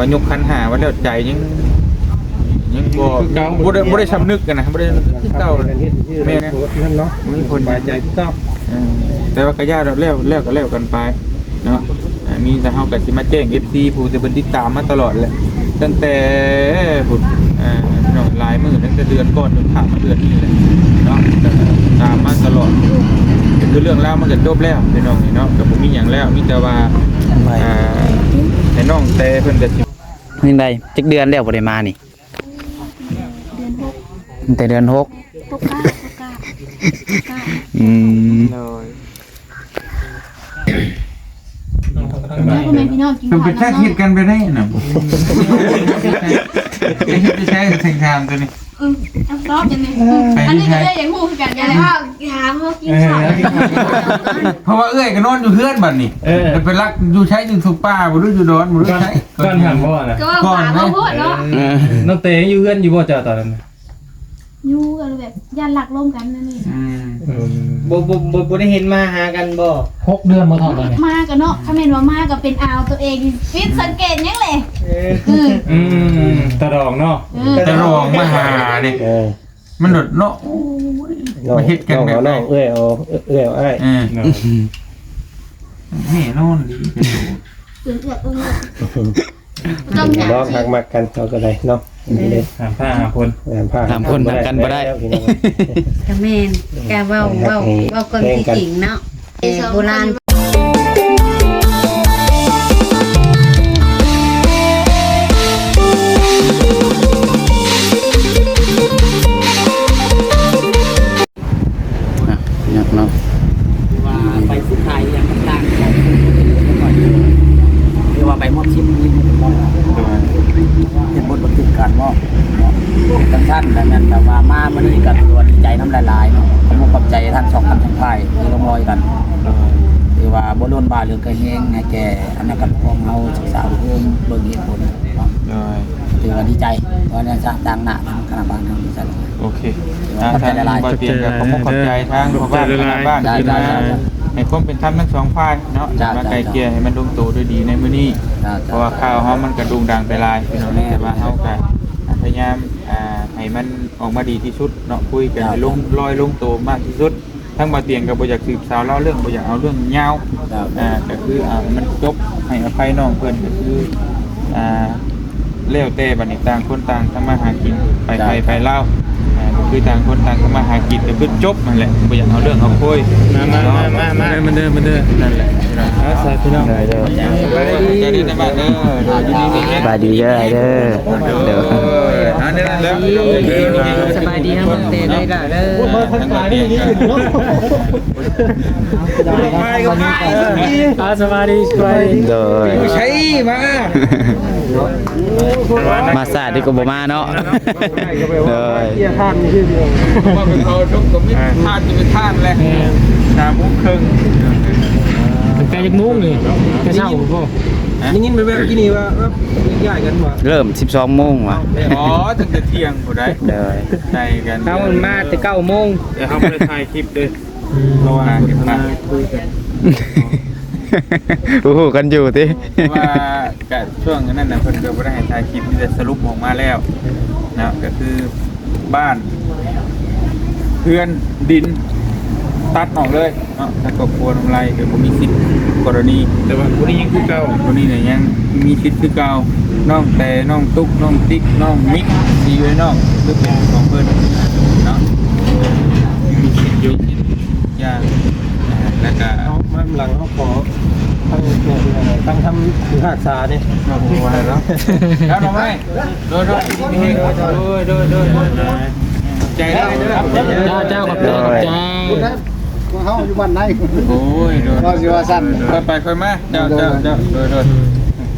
ວ່າຍົກຂັນຫ້າວ່າແລ້ວ ໃຈຍັງ ຍັງບໍ່ ຄືເກົ່າ ບໍ່ໄດ້ ບໍ່ໄດ້ສຳນຶກຫັ້ນນະ ບໍ່ໄດ້ສຳນຶກຄືເກົ່າ. ແມ່ນ ເນາະ ມີຜົນ ສະບາຍໃຈຄືເກົ່າ. ເອີ ແຕ່ວ່າກໍຢ່າດອກ ແລ້ວ ແລ້ວກໍແລ້ວກັນໄປເນາະ. ອ່າ ມີແຕ່ເຮົາກໍຊິມາແຈ້ງເອັຟຊີຜູ້ທີ່ເພິ່ນຕິດຕາມມາຕະຫຼອດແຫຼະ ຕັ້ງແຕ່ພຸ້ນ ອ່າ ພີ່ນ້ອງ ຫຼາຍມື້ ຕັ້ງແຕ່ເດືອນກ່ອນຈົນຂ້າມມາເດືອນນີ້ແຫຼະເນາະ ກໍຕາມມາຕະຫຼອດ. ກໍຄືເລື່ອງລາວມັນກໍຈົບແລ້ວພີ່ນ້ອງເນາະ ກໍບໍ່ມີຫຍັງແລ້ວ ມີແຕ່ວ່າ ອ່າ ໃຫ້ນ້ອງແຕ່ເພິ່ນກໍຊິ ຈັ່ງໃດ ຈັກເດືອນແລ້ວບໍ່ໄດ້ມານີ້? ເດືອນຫົກ ຕັ້ງແຕ່ເດືອນຫົກ ຕົກກະ ຕົກກະ ຕົກກະ. ອືມ ໂດຍ ເດີ ພໍ່ແມ່ພີ່ນ້ອງ ກິນເຂົ້ານຳເນາະ. ເປັນຕາເຮັດກັນໄປໄດ້ນະ ເຮັດໄປໃຊ້ແທງທາງຕົວນີ້. ອືມ ເອົາຕອບອັນນີ້ ອັນນີ້ກໍເອື້ອຍຢາກຮູ້ຄືກັນ ຢາກຖາມເຮົາກິນເຂົ້າ. ເອີ ເພາະວ່າເອື້ອຍກໍນອນຢູ່ເຮືອນບັດນີ້ ເອີ ແລ້ວໄປລັກຢູ່ໃສ ຢູ່ທຸກປ່າບໍ່ຮູ້ ຢູ່ດອນບໍ່ຮູ້ໃສ. ກ່ອນຫັ້ນບໍ່ນະ? ກໍວ່າປາກເຮົາໂພດເນາະ. ເອີ ນ້ອງເຕຍັງຢູ່ເຮືອນຢູ່ບໍ່ເຈົ້າຕອນນັ້ນ? ຢູ່ ກໍແບບຢ້ານລັກລົມກັນນັ້ນນີ້ນະ. ອືມ ເອີ ບໍ່ ບໍ່ ບໍ່ ບໍ່ໄດ້ເຫັນມາຫາກັນບໍ່? ຫົກເດືອນບໍ່ເທົ່າກັນນີ້ ມາກໍເນາະ ຄັນແມ່ນວ່າມາກໍເປັນອາວຕົວເອງ ຜິດສັງເກດຫຍັງແຫຼະ. ເອີ ອືມ ຕະດອງເນາະ ເອີ ຕະດອງມາຫານີ້. ເອີ ມັນໂດດເນາະ ໂອ້ຍ ເນາະ ມາເຮັດກັນແບບ ນ້ອງເອົານ້ອງ ເອື້ອຍເອົາເອື້ອຍເອົາອ້າຍ. ເອີ ເນາະ ແນ່ນອນດີ ເປັນໂຕ ເປັນເອື້ອຍເອີ້ນເອື້ອຍ. ເນາະ ຮັກມັກກັນເຮົາກໍໄດ້ເນາະ. ເອີ ຫ້າມພາຫ້າມພົນ ຫ້າມພາຫ້າມພົນ ຫ້າມກັນບໍ່ໄດ້ ພີ່ນ້ອງ. ກໍແມ່ນ ກໍເວົ້າ ເວົ້າ ເວົ້າຄວາມຈິງເນາະ ແຕ່ໂບລານ. ອ່ະ ຍັກເນາະ ຫຼືວ່າໃບຊື້ຂາຍອີ່ຫຍັງຕ່າງໆ ຫຼືວ່າໃບມອບສິດ ໂດຍ ເຮັດບົດບັນທຶກການມອບເນາະ. ຈັ່ງຊັ້ນ ແລ້ວແມ່ນແບບວ່າມາມື້ນີ້ກໍຖືວ່າດີໃຈນຳຫຼາຍໆເນາະ ຂອບອົກຂອບໃຈທັງສອງ ທັງສອງຝ່າຍທີ່ຮ່ວມລອຍກັນ ຖືວ່າບໍ່ລົ້ນບາເຫຼືອກະແຮງໃຫ້ແກ່ ອະນາຄົດຂອງເຮົາ ສຶກສາເບິ່ງ ເບິ່ງເຫດຜົນເນາະ. ໂດຍ ຖືວ່າດີໃຈ ເພາະວ່າໃນຕາງໜ້າທາງຄະນະບ້ານເຮົານີ້ຊັ້ນ. ໂອເຄ ອ່າ ທາງບ່າວຕຽງກໍຂໍຂອບໃຈທາງພໍ່ບ້ານຄະນະບ້ານທີ່ມາໃຫ້ຄວາມເປັນທຳທັງສອງຝ່າຍເນາະ ມາໄກ່ເກ່ຍໃຫ້ມັນລົງໂຕດ້ວຍດີໃນມື້ນີ້ ເພາະວ່າຂ່າວເຮົາມັນກໍໂດ່ງດັງໄປຫຼາຍພີ່ນ້ອງ ແຕ່ວ່າເຮົາກໍພະຍາຍາມ ອ່າ ໃຫ້ມັນອອກມາດີທີ່ສຸດເນາະ ຄຸຍກັນໃຫ້ລົງລອຍລົງໂຕມາກທີ່ສຸດ. ທາງບ່າວຕຽງກໍບໍ່ຢາກສືບສາວລາວເລື່ອງ ບໍ່ຢາກເອົາເລື່ອງຍາວ ອ່າ ກໍຄື ອ່າ ໃຫ້ມັນຈົບ ໃຫ້ອະໄພນ້ອງເພິ່ນ ກໍຄື ອ່າ ແລ້ວແຕ່ບັດນີ້ ຕ່າງຄົນຕ່າງທຳມາຫາກິນ ໄປໃຜໄປລາວ ອ່າ ກໍຄືຕ່າງຄົນຕ່າງທຳມາຫາກິນ ກໍຄືຈົບຫັ້ນແຫຼະ ບໍ່ຢາກເອົາເລື່ອງເອົາໂຄຍ. ມາ ມາ ມາ ມາ ມາເດີ ມາເດີ ນັ້ນແຫຼະ ອ່າ ສາທຸເນາະ. ສະບາຍດີ ສະບາຍດີ ສະບາຍດີເດີ ເດີ. ໂດຍ ອັນນີ້ແຫຼະ ສະບາຍດີ ທາງເມືອງເຕເດີ ເດີ. ອ່າ ສະບາຍດີ ສະບາຍດີ ໂດຍ. ຢູ່ໃສມາ ມາຊາດນີ້ກໍບໍ່ມາເນາະ ໂດຍ. ເພາະວ່າໄປເຜົາສົບກໍມີທາດຢູ່ ທາດແຫຼະ ສາມໂມງເຄິ່ງ. ຕັ້ງແຕ່ຈັກໂມງນີ້? ແຕ່ເຊົ້າບໍ່? ໄດ້ຍິນແວ່ວໆກີ້ນີ້ວ່າ ເອີ ຍ້າຍກັນວ່າ ເລີ່ມສິບສອງໂມງວ່າ. ອໍ ຕັ້ງແຕ່ທ່ຽງພຸ້ນໃດ໋ ໂດຍ ໃສ່ກັນ ເຮົາມາແຕ່ເກົ້າໂມງ ແຕ່ເຮົາບໍ່ໄດ້ຖ່າຍຄລິບເດ້ ອືມ ເພາະວ່າ ອ່າ ເຫັນປະ ຄຸຍກັນ ຮູ້ກັນຢູ່ຕິ ເພາະວ່າກະຊ່ວງນັ້ນນະ ເພິ່ນກໍບໍ່ໄດ້ໃຫ້ຖ່າຍຄລິບ ມີແຕ່ສະຫຼຸບອອກມາແລ້ວເນາະ ກໍຄື ບ້ານ ເຮືອນ ດິນ ຕັດອອກເລີຍເນາະ ທາງຄອບຄົວນ້ອງໄລກໍບໍ່ມີສິດກໍລະນີ ແຕ່ວ່າຜູ້ນີ້ຍັງຄືເກົ່າ ຜູ້ນີ້ນະຍັງມີສິດຄືເກົ່າ. ນ້ອງແຕ ນ້ອງຕຸກ ນ້ອງຕິກ ນ້ອງມິກ ທີ່ຢູ່ໃນນອກ ຄືເປັນຂອງເພິ່ນເນາະ ມີສິດຢູ່ ຢ່າງ ອ່າ ແລ້ວກະ ເຮົາມານຳຫຼັງເຮົາຂໍ ທາງ ທາງຄຳພິພາກສານີ້ ເນາະ ເນາະ ໂດຍ ໂດຍ ໂດຍ ໂດຍ ໂດຍ ໃຈເດີ ເຈົ້າ ເຈົ້າ ຂອບໃຈ ຂອບໃຈ ພວກເຮົາຢູ່ບ້ານໃດ ໂອ້ຍ ໂດຍ ເຮົາຊິວ່າຊັ້ນ ຄ່ອຍໄປຄ່ອຍມາ ເຈົ້າ ເຈົ້າ ເຈົ້າ ໂດຍ ໂດຍ ອືມ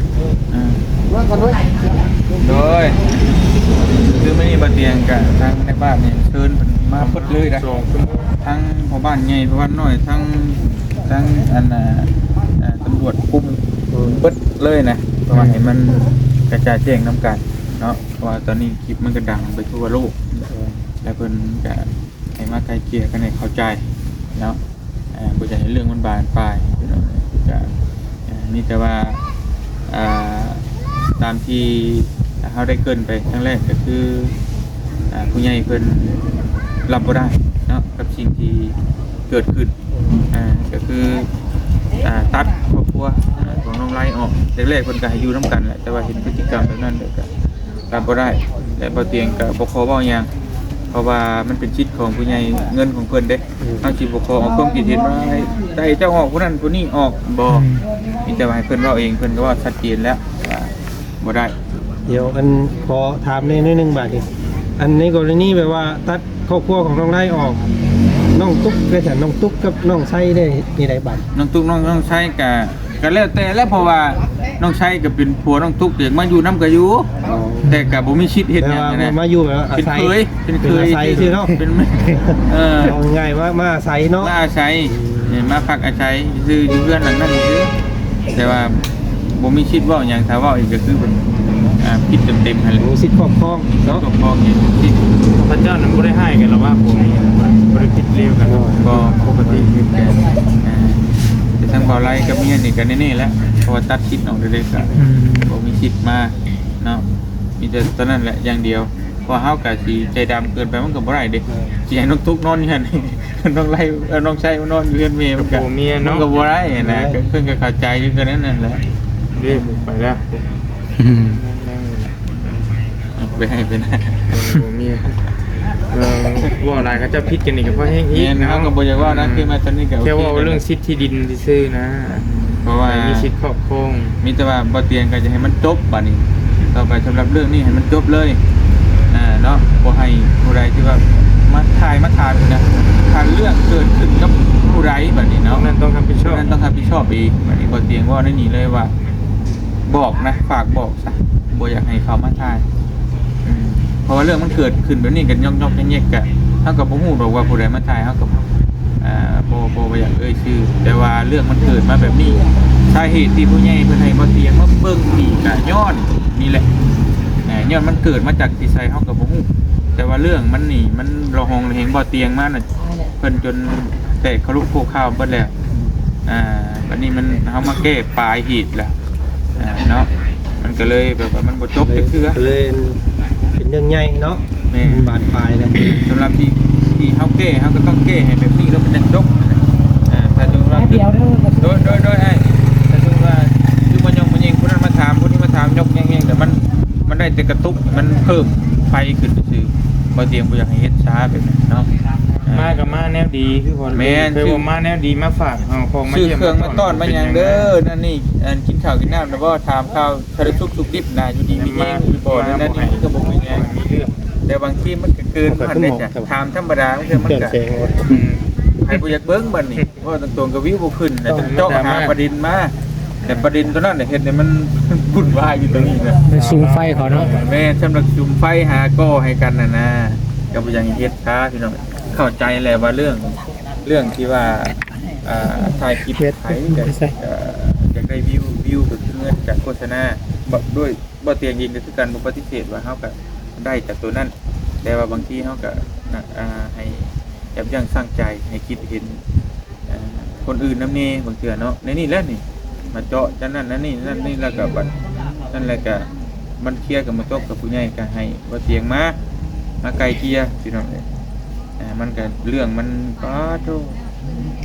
ອ່າ ເມືອກ່ອນເວີຍ ໂດຍ ຄືມື້ນີ້ບ່າວຕຽງກະທາງໃນບ້ານນີ້ເຊີນເພິ່ນມາເບິດເລີຍນະ ທັງພໍ່ບ້ານໃຫຍ່ ພໍ່ບ້ານນ້ອຍ ທັງ ທັງອັນ ອ່າ ອ່າ ຕຳຫຼວດຄຸມເບິດເລີຍນະ ເພາະວ່າໃຫ້ມັນກະຈ່າງແຈ້ງນຳກັນເນາະ ເພາະວ່າຕອນນີ້ຄລິບມັນກະດັງໄປທົ່ວໂລກ ແລ້ວເພິ່ນກະໃຫ້ມາໄກ່ເກ່ຍກັນໃຫ້ເຂົ້າໃຈເນາະ ອ່າ ບໍ່ຢາກໃຫ້ເລື່ອງມັນບານປາຍ ກະ ອ່າ ມີແຕ່ວ່າ ອ່າ ຕາມທີ່ເຮົາໄດ້ເກີ່ນໄປຄັ້ງແລກ ກໍຄື ອ່າ ຜູ້ໃຫຍ່ເພິ່ນຮັບບໍ່ໄດ້ເນາະ ກັບສິ່ງທີ່ເກີດຂຶ້ນ ອ່າ ກໍຄື ອ່າ ຕັດຄອບຄົວ ອ່າ ຂອງນ້ອງໄລອອກ. ແລກໆເພິ່ນກໍໃຫ້ຢູ່ນຳກັນແຫຼະ ແຕ່ວ່າເຫັນພຶດຕິກຳແບບນັ້ນແລ້ວກໍ ຮັບບໍ່ໄດ້ ແລະ ບໍ່ຕຽງກໍບໍ່ຂໍເວົ້າຫຍັງ ເພາະວ່າມັນເປັນສິດຂອງຜູ້ໃຫຍ່ ເງິນຂອງເພິ່ນເດ້. ອືມ ເຮົາຊິບໍ່ຂໍອອກຄວາມຄິດເຫັນວ່າໃຫ້ເຈົ້າອອກ ຜູ້ນັ້ນຜູ້ນີ້ອອກ ບໍ່. ອືມ ມີແຕ່ວ່າໃຫ້ເພິ່ນເວົ້າເອງ ເພິ່ນກໍເວົ້າຊັດເຈນແລ້ວວ່າບໍ່ໄດ້. ດຽວອັນ ຂໍຖາມແດ່ໜ້ອຍໜຶ່ງບາດນີ້ ອັນໃນກໍລະນີແບບວ່າຕັດຄອບຄົວຂອງນ້ອງໄລອອກ ນ້ອງຕຸກເດ້ຊັ້ນ ນ້ອງຕຸກກັບນ້ອງໄຊໄດ້ແນວໃດບາດ? ນ້ອງຕຸກ ນ້ອງ ນ້ອງໄຊກໍ ກໍແລ້ວແຕ່ແຫຼະ ເພາະວ່ານ້ອງໄຊກໍເປັນຜົວນ້ອງຕຸກ ຢາກມາຢູ່ນຳກໍຢູ່ ອໍ ແຕ່ກໍບໍ່ມີສິດເຮັດຫຍັງ ແຕ່ວ່າ ນະ ມາຢູ່ແບບວ່າອາໄສ ເປັນເຂີຍ ເປັນເຂີຍ ເປັນອາໄສຊື່ເນາະ ເປັນ ເອີ ເອົາງ່າຍໆ ມາ ມາອາໄສເນາະ ມາອາໄສ ອືມ ນີ້ ມາພັກອາໄສຊື່ ຢູ່ເຮືອນຫຼັງນັ້ນຊື່ ແຕ່ວ່າບໍ່ມີສິດເວົ້າຫຍັງ ຖ້າເວົ້າອີກກໍຄືເປັນ ອ່າ ຜິດເຕັມໆຫັ້ນແຫຼະ ບໍ່ມີສິດຄອບຄອງເນາະ ຄອບຄອງນີ້ ພວກເຂົາເຈົ້ານັ້ນບໍ່ໄດ້ຮ້າຍກັນ ຫຼືວ່າບໍ່ມີ ບໍ່ໄດ້ຜິດລຽວກັນ ບໍ່ ບໍ່ ປົກກະຕິ ອ່າ ແຕ່ທາງບ່າວໄລກັບເມຍນີ້ກໍແນ່ໆແຫຼະ ເພາະວ່າຕັດສິດອອກໄດ້ເລີຍ ກໍ ອືມ ບໍ່ມີສິດມາເນາະ ມີແຕ່ຕອນນັ້ນແຫຼະຢ່າງດຽວ ເພາະເຮົາກໍຊິໃຈດຳເກີນໄປ ມັນກໍບໍ່ໄດ້ເດ້ ເອີ ຊິໃຫ້ນ້ອງຕຸກນອນຢູ່ຫັ້ນ ນ້ອງໄລ ເອີ ນ້ອງໄຊມານອນຢູ່ເຮືອນແມ່ ມັນກໍ ກັບຜົວເມຍເນາະ ມັນກໍບໍ່ໄດ້ນະ ກໍເພິ່ນກໍເຂົ້າໃຈຢູ່ແຄ່ນັ້ນແຫຼະ ເດ້ ໄປແລ້ວ ອືມ ໄປໃຫ້ໄປນະ ບໍ່ມີ ເອີ ເວົ້າຫຼາຍເຂົາເຈົ້າຜິດກັນນີ້ກໍພໍແຮງອີກ ແມ່ນ ເນາະ ເຮົາກໍບໍ່ຢາກເວົ້ານະ ອືມ ຄືມາຕອນນີ້ກໍໂອເຄ ແຄ່ເວົ້າເລື່ອງສິດທີ່ດິນຊື່ໆນະ ເພາະວ່າມີສິດຄອບຄອງ ມີແຕ່ວ່າບໍ່ຕຽງກໍຈະໃຫ້ມັນຈົບບາດນີ້ ຕໍ່ໄປສຳລັບເລື່ອງນີ້ໃຫ້ມັນຈົບເລີຍ ອ່າ ເນາະ ບໍ່ໃຫ້ຜູ້ໃດທີ່ວ່າມາຖ່າຍມາຖາມອີກນະ ຖ້າເລື່ອງເກີດຂຶ້ນກັບຜູ້ໃດບາດນີ້ເນາະ ຜູ້ນັ້ນຕ້ອງຮັບຜິດຊອບ ຜູ້ນັ້ນຕ້ອງຮັບຜິດຊອບເອງ ບາດນີ້ບໍ່ຕຽງເວົ້າໃນນີ້ເລີຍວ່າ ບອກນະ ຝາກບອກ ບໍ່ຢາກໃຫ້ເຂົາມາຖ່າຍ ອືມ ເພາະວ່າເລື່ອງມັນເກີດຂຶ້ນແບບນີ້ກັນ ຍອກໆແຍກໆ ກະ ເຮົາກໍບໍ່ຮູ້ດອກວ່າຜູ້ໃດມາຖ່າຍ ເຮົາກໍ ອ່າ ບໍ່ ບໍ່ ບໍ່ຢາກເອີ່ຍຊື່ ແຕ່ວ່າເລື່ອງມັນເກີດມາແບບນີ້ ສາເຫດທີ່ຜູ້ໃຫຍ່ເພິ່ນໃຫ້ບໍ່ຕຽງມາເບິ່ງນີ້ກະຍ້ອນນີ້ແຫຼະ ອ່າ ຍ້ອນມັນເກີດມາຈາກທີ່ໃສເຮົາກໍບໍ່ຮູ້ ແຕ່ວ່າເລື່ອງມັນນີ້ ມັນລະຫອງລະແຫງບໍ່ຕຽງມານະ ເພິ່ນຈົນແຕກຄະລຸໂຄຄາວເບິດແລ້ວ ອ່າ ບັດນີ້ມັນ ເຮົາມາແກ້ປາຍເຫດແລ້ວ ອ່າ ເນາະ ມັນກໍເລີຍແບບວ່າມັນບໍ່ຈົບຈັກເທື່ອ ກໍເລີຍເປັນເລື່ອງໃຫຍ່ເນາະ ແມ່ນ ບານປາຍແລ້ວ ສຳລັບທີ່ ທີ່ເຮົາແກ້ ເຮົາກໍຕ້ອງແກ້ໃຫ້ແບບນີ້ແລ້ວມັນຈັ່ງຈົບ ອ່າ ຖ້າສົມມຸດວ່າ ໂດຍ ໂດຍ ໂດຍ ອ້າຍ ຖ້າສົມມຸດວ່າ ຄືມາຍົກມາຍິງ ຜູ້ນັ້ນມາຖາມ ຜູ້ນີ້ມາຖາມ ຍົກແຍງໆ ແຕ່ມັນ ມັນໄດ້ແຕ່ກະຕຸກໃຫ້ມັນເພີ່ມໄຟຂຶ້ນຊື່ໆ ບໍ່ຕຽງບໍ່ຢາກໃຫ້ເຮັດຊ້າແບບນັ້ນເນາະ ອ່າ ມາກໍມາແນວດີ ຄືວ່າ ແມ່ນ ຄືວ່າມາແນວດີ ມາຝາກເອົາຂອງມາຢ້ຽມ ຊື້ເຄື່ອງມາຕ້ອນມາຫຍັງເດີ ນັ້ນນີ້ ອັນ ກິນເຂົ້າກິນນ້ຳແລ້ວບໍ່ ຖາມຂ່າວສາລະສຸກສຸກດິບນະ ຢູ່ດີມີແຮງຢູ່ບໍ່ ນັ້ນນີ້ມັນກໍບໍ່ເປັນຫຍັງ ແຕ່ບາງທີມັນກໍເກີນ ມັນກໍ ຫັ້ນເດ້ ຖາມທຳມະດາ ບາງເທື່ອມັນກໍ ອືມ ໃຜບໍ່ຢາກເບິ່ງບັດນີ້ ເວົ້າຕົງໆກໍວິວບໍ່ຂຶ້ນ ແລ້ວເຈາະຫາປະເດັນມາ ແຕ່ປະເດັນຕົວນັ້ນແຫຼະເຮັດໃຫ້ມັນວຸ່ນວາຍຢູ່ຕົງນີ້ນະ ມັນສຸມໄຟເຂົາເນາະ ແມ່ນ ສຳລັບສຸມໄຟຫາກໍ່ໃຫ້ກັນຫັ້ນນະ ກໍບໍ່ຢາກໃຫ້ເຮັດຊ້າພີ່ນ້ອງ ເຂົ້າໃຈແຫຼະວ່າເລື່ອງ ເລື່ອງທີ່ວ່າ ອ່າ ຖ່າຍຄລິບ ເຮັດ ໃຜກໍ ເຮັດ ກໍຢາກໄດ້ວິວ ວິວກໍຄືເງິນຈາກໂຄສະນາ ບໍ່ ດ້ວຍ ບໍ່ຕຽງເອງກໍຄືກັນ ບໍ່ປະຕິເສດວ່າເຮົາກໍໄດ້ຈາກຕົວນັ້ນ ແຕ່ວ່າບາງທີເຮົາກໍ ນະ ອ່າ ໃຫ້ ຍັບຍັ້ງຊົ່ງໃຈ ໃຫ້ຄິດເຫັນ ອ່າ ຄົນອື່ນນຳແດ່ ບາງເທື່ອເນາະ ໃນນີ້ແຫຼະນີ້ ມາເຈາະຈາກນັ້ນ ນັ້ນນີ້ ນັ້ນນີ້ ແລ້ວກໍບັດນັ້ນ ແລ້ວກໍມັນເຄລຍກັນບໍ່ຈົບ ກັບຜູ້ໃຫຍ່ກໍໃຫ້ບໍ່ຕຽງມາ ມາໄກ່ເກ່ຍ ພີ່ນ້ອງເອີຍ ອ່າ ມັນກໍເລື່ອງມັນ ປາໂທ້ ອ່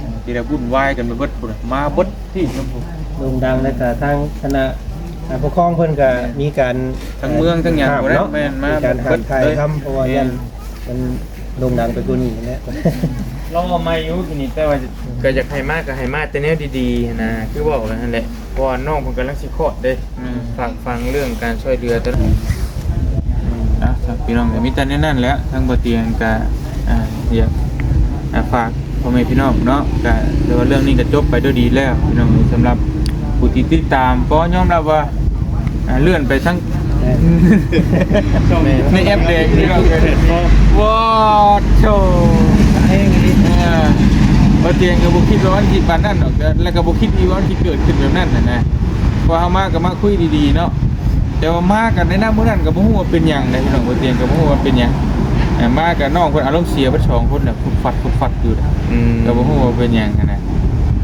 າ ທີ່ໄດ້ວຸ່ນວາຍກັນໄປເບິດພຸ້ນ ມາເບິດທີ່ພຸ້ນ ໂດ່ງດັງ ແລ້ວກໍທາງຄະນະ ອ່າ ປົກຄອງເພິ່ນກໍມີການ ທັງເມືອງທັງຫຍັງ ຫ້າມເນາະ ແມ່ນ ມາ ມີການຫ້າມຖ່າຍທຳ ເພາະວ່າ ແມ່ນ ຢ້ານ ມັນໂດ່ງດັງໄປກວ່ານີ້ແຫຼະ ລອງເອົາໃໝ່ຢູ່ທີ່ນີ້ ແຕ່ວ່າກໍຢາກໃຫ້ມາກໍໃຫ້ມາແຕ່ແນວດີໆຫັ້ນນະ ຄືເວົ້າກັນຫັ້ນແຫຼະ ເພາະວ່ານ້ອງເພິ່ນກຳລັງຊິຄອດເດ້ ອືມ ຝາກຝັງເລື່ອງການຊ່ວຍເຫຼືອຕົວນັ້ນ ອ່ະ ພີ່ນ້ອງ ກໍມີແຕ່ແນວນັ້ນແຫຼະ ທາງບໍ່ຕຽງກໍ ອ່າ ຢາກ ອ່າ ຝາກພໍ່ແມ່ພີ່ນ້ອງເນາະ ກໍຖືວ່າເລື່ອງນີ້ກໍຈົບໄປດ້ວຍດີແລ້ວ ພີ່ນ້ອງ ສຳລັບຜູ້ທີ່ຕິດຕາມ ກໍຍອມຮັບວ່າ ອ່າ ເລື່ອນໄປທັງ ໃນແອັບແດງ ພີ່ນ້ອງ ວ້າໂທ້ ເອີ ບໍ່ຕຽງກໍບໍ່ຄິດວ່າມັນຊິປານນັ້ນດອກ ແລ້ວກໍບໍ່ຄິດອີກວ່າມັນຊິເກີດຂຶ້ນແບບນັ້ນນະ ເພາະເຮົາມາກໍມາຄຸຍດີໆເນາະ ແຕ່ວ່າມາກັນໃນນຳມື້ນັ້ນກໍບໍ່ຮູ້ວ່າເປັນຫຍັງເດ້ ພີ່ນ້ອງ ບໍ່ຕຽງກໍບໍ່ຮູ້ວ່າເປັນຫຍັງ ເອີ ມາກັບນ້ອງເພິ່ນອາລົມເສຍເບິດສອງຄົນນະ ຟຸດຟັດ ຟຸດຟັດຢູ່ ອືມ ກໍບໍ່ຮູ້ວ່າເປັນຫຍັງຫັ້ນນະ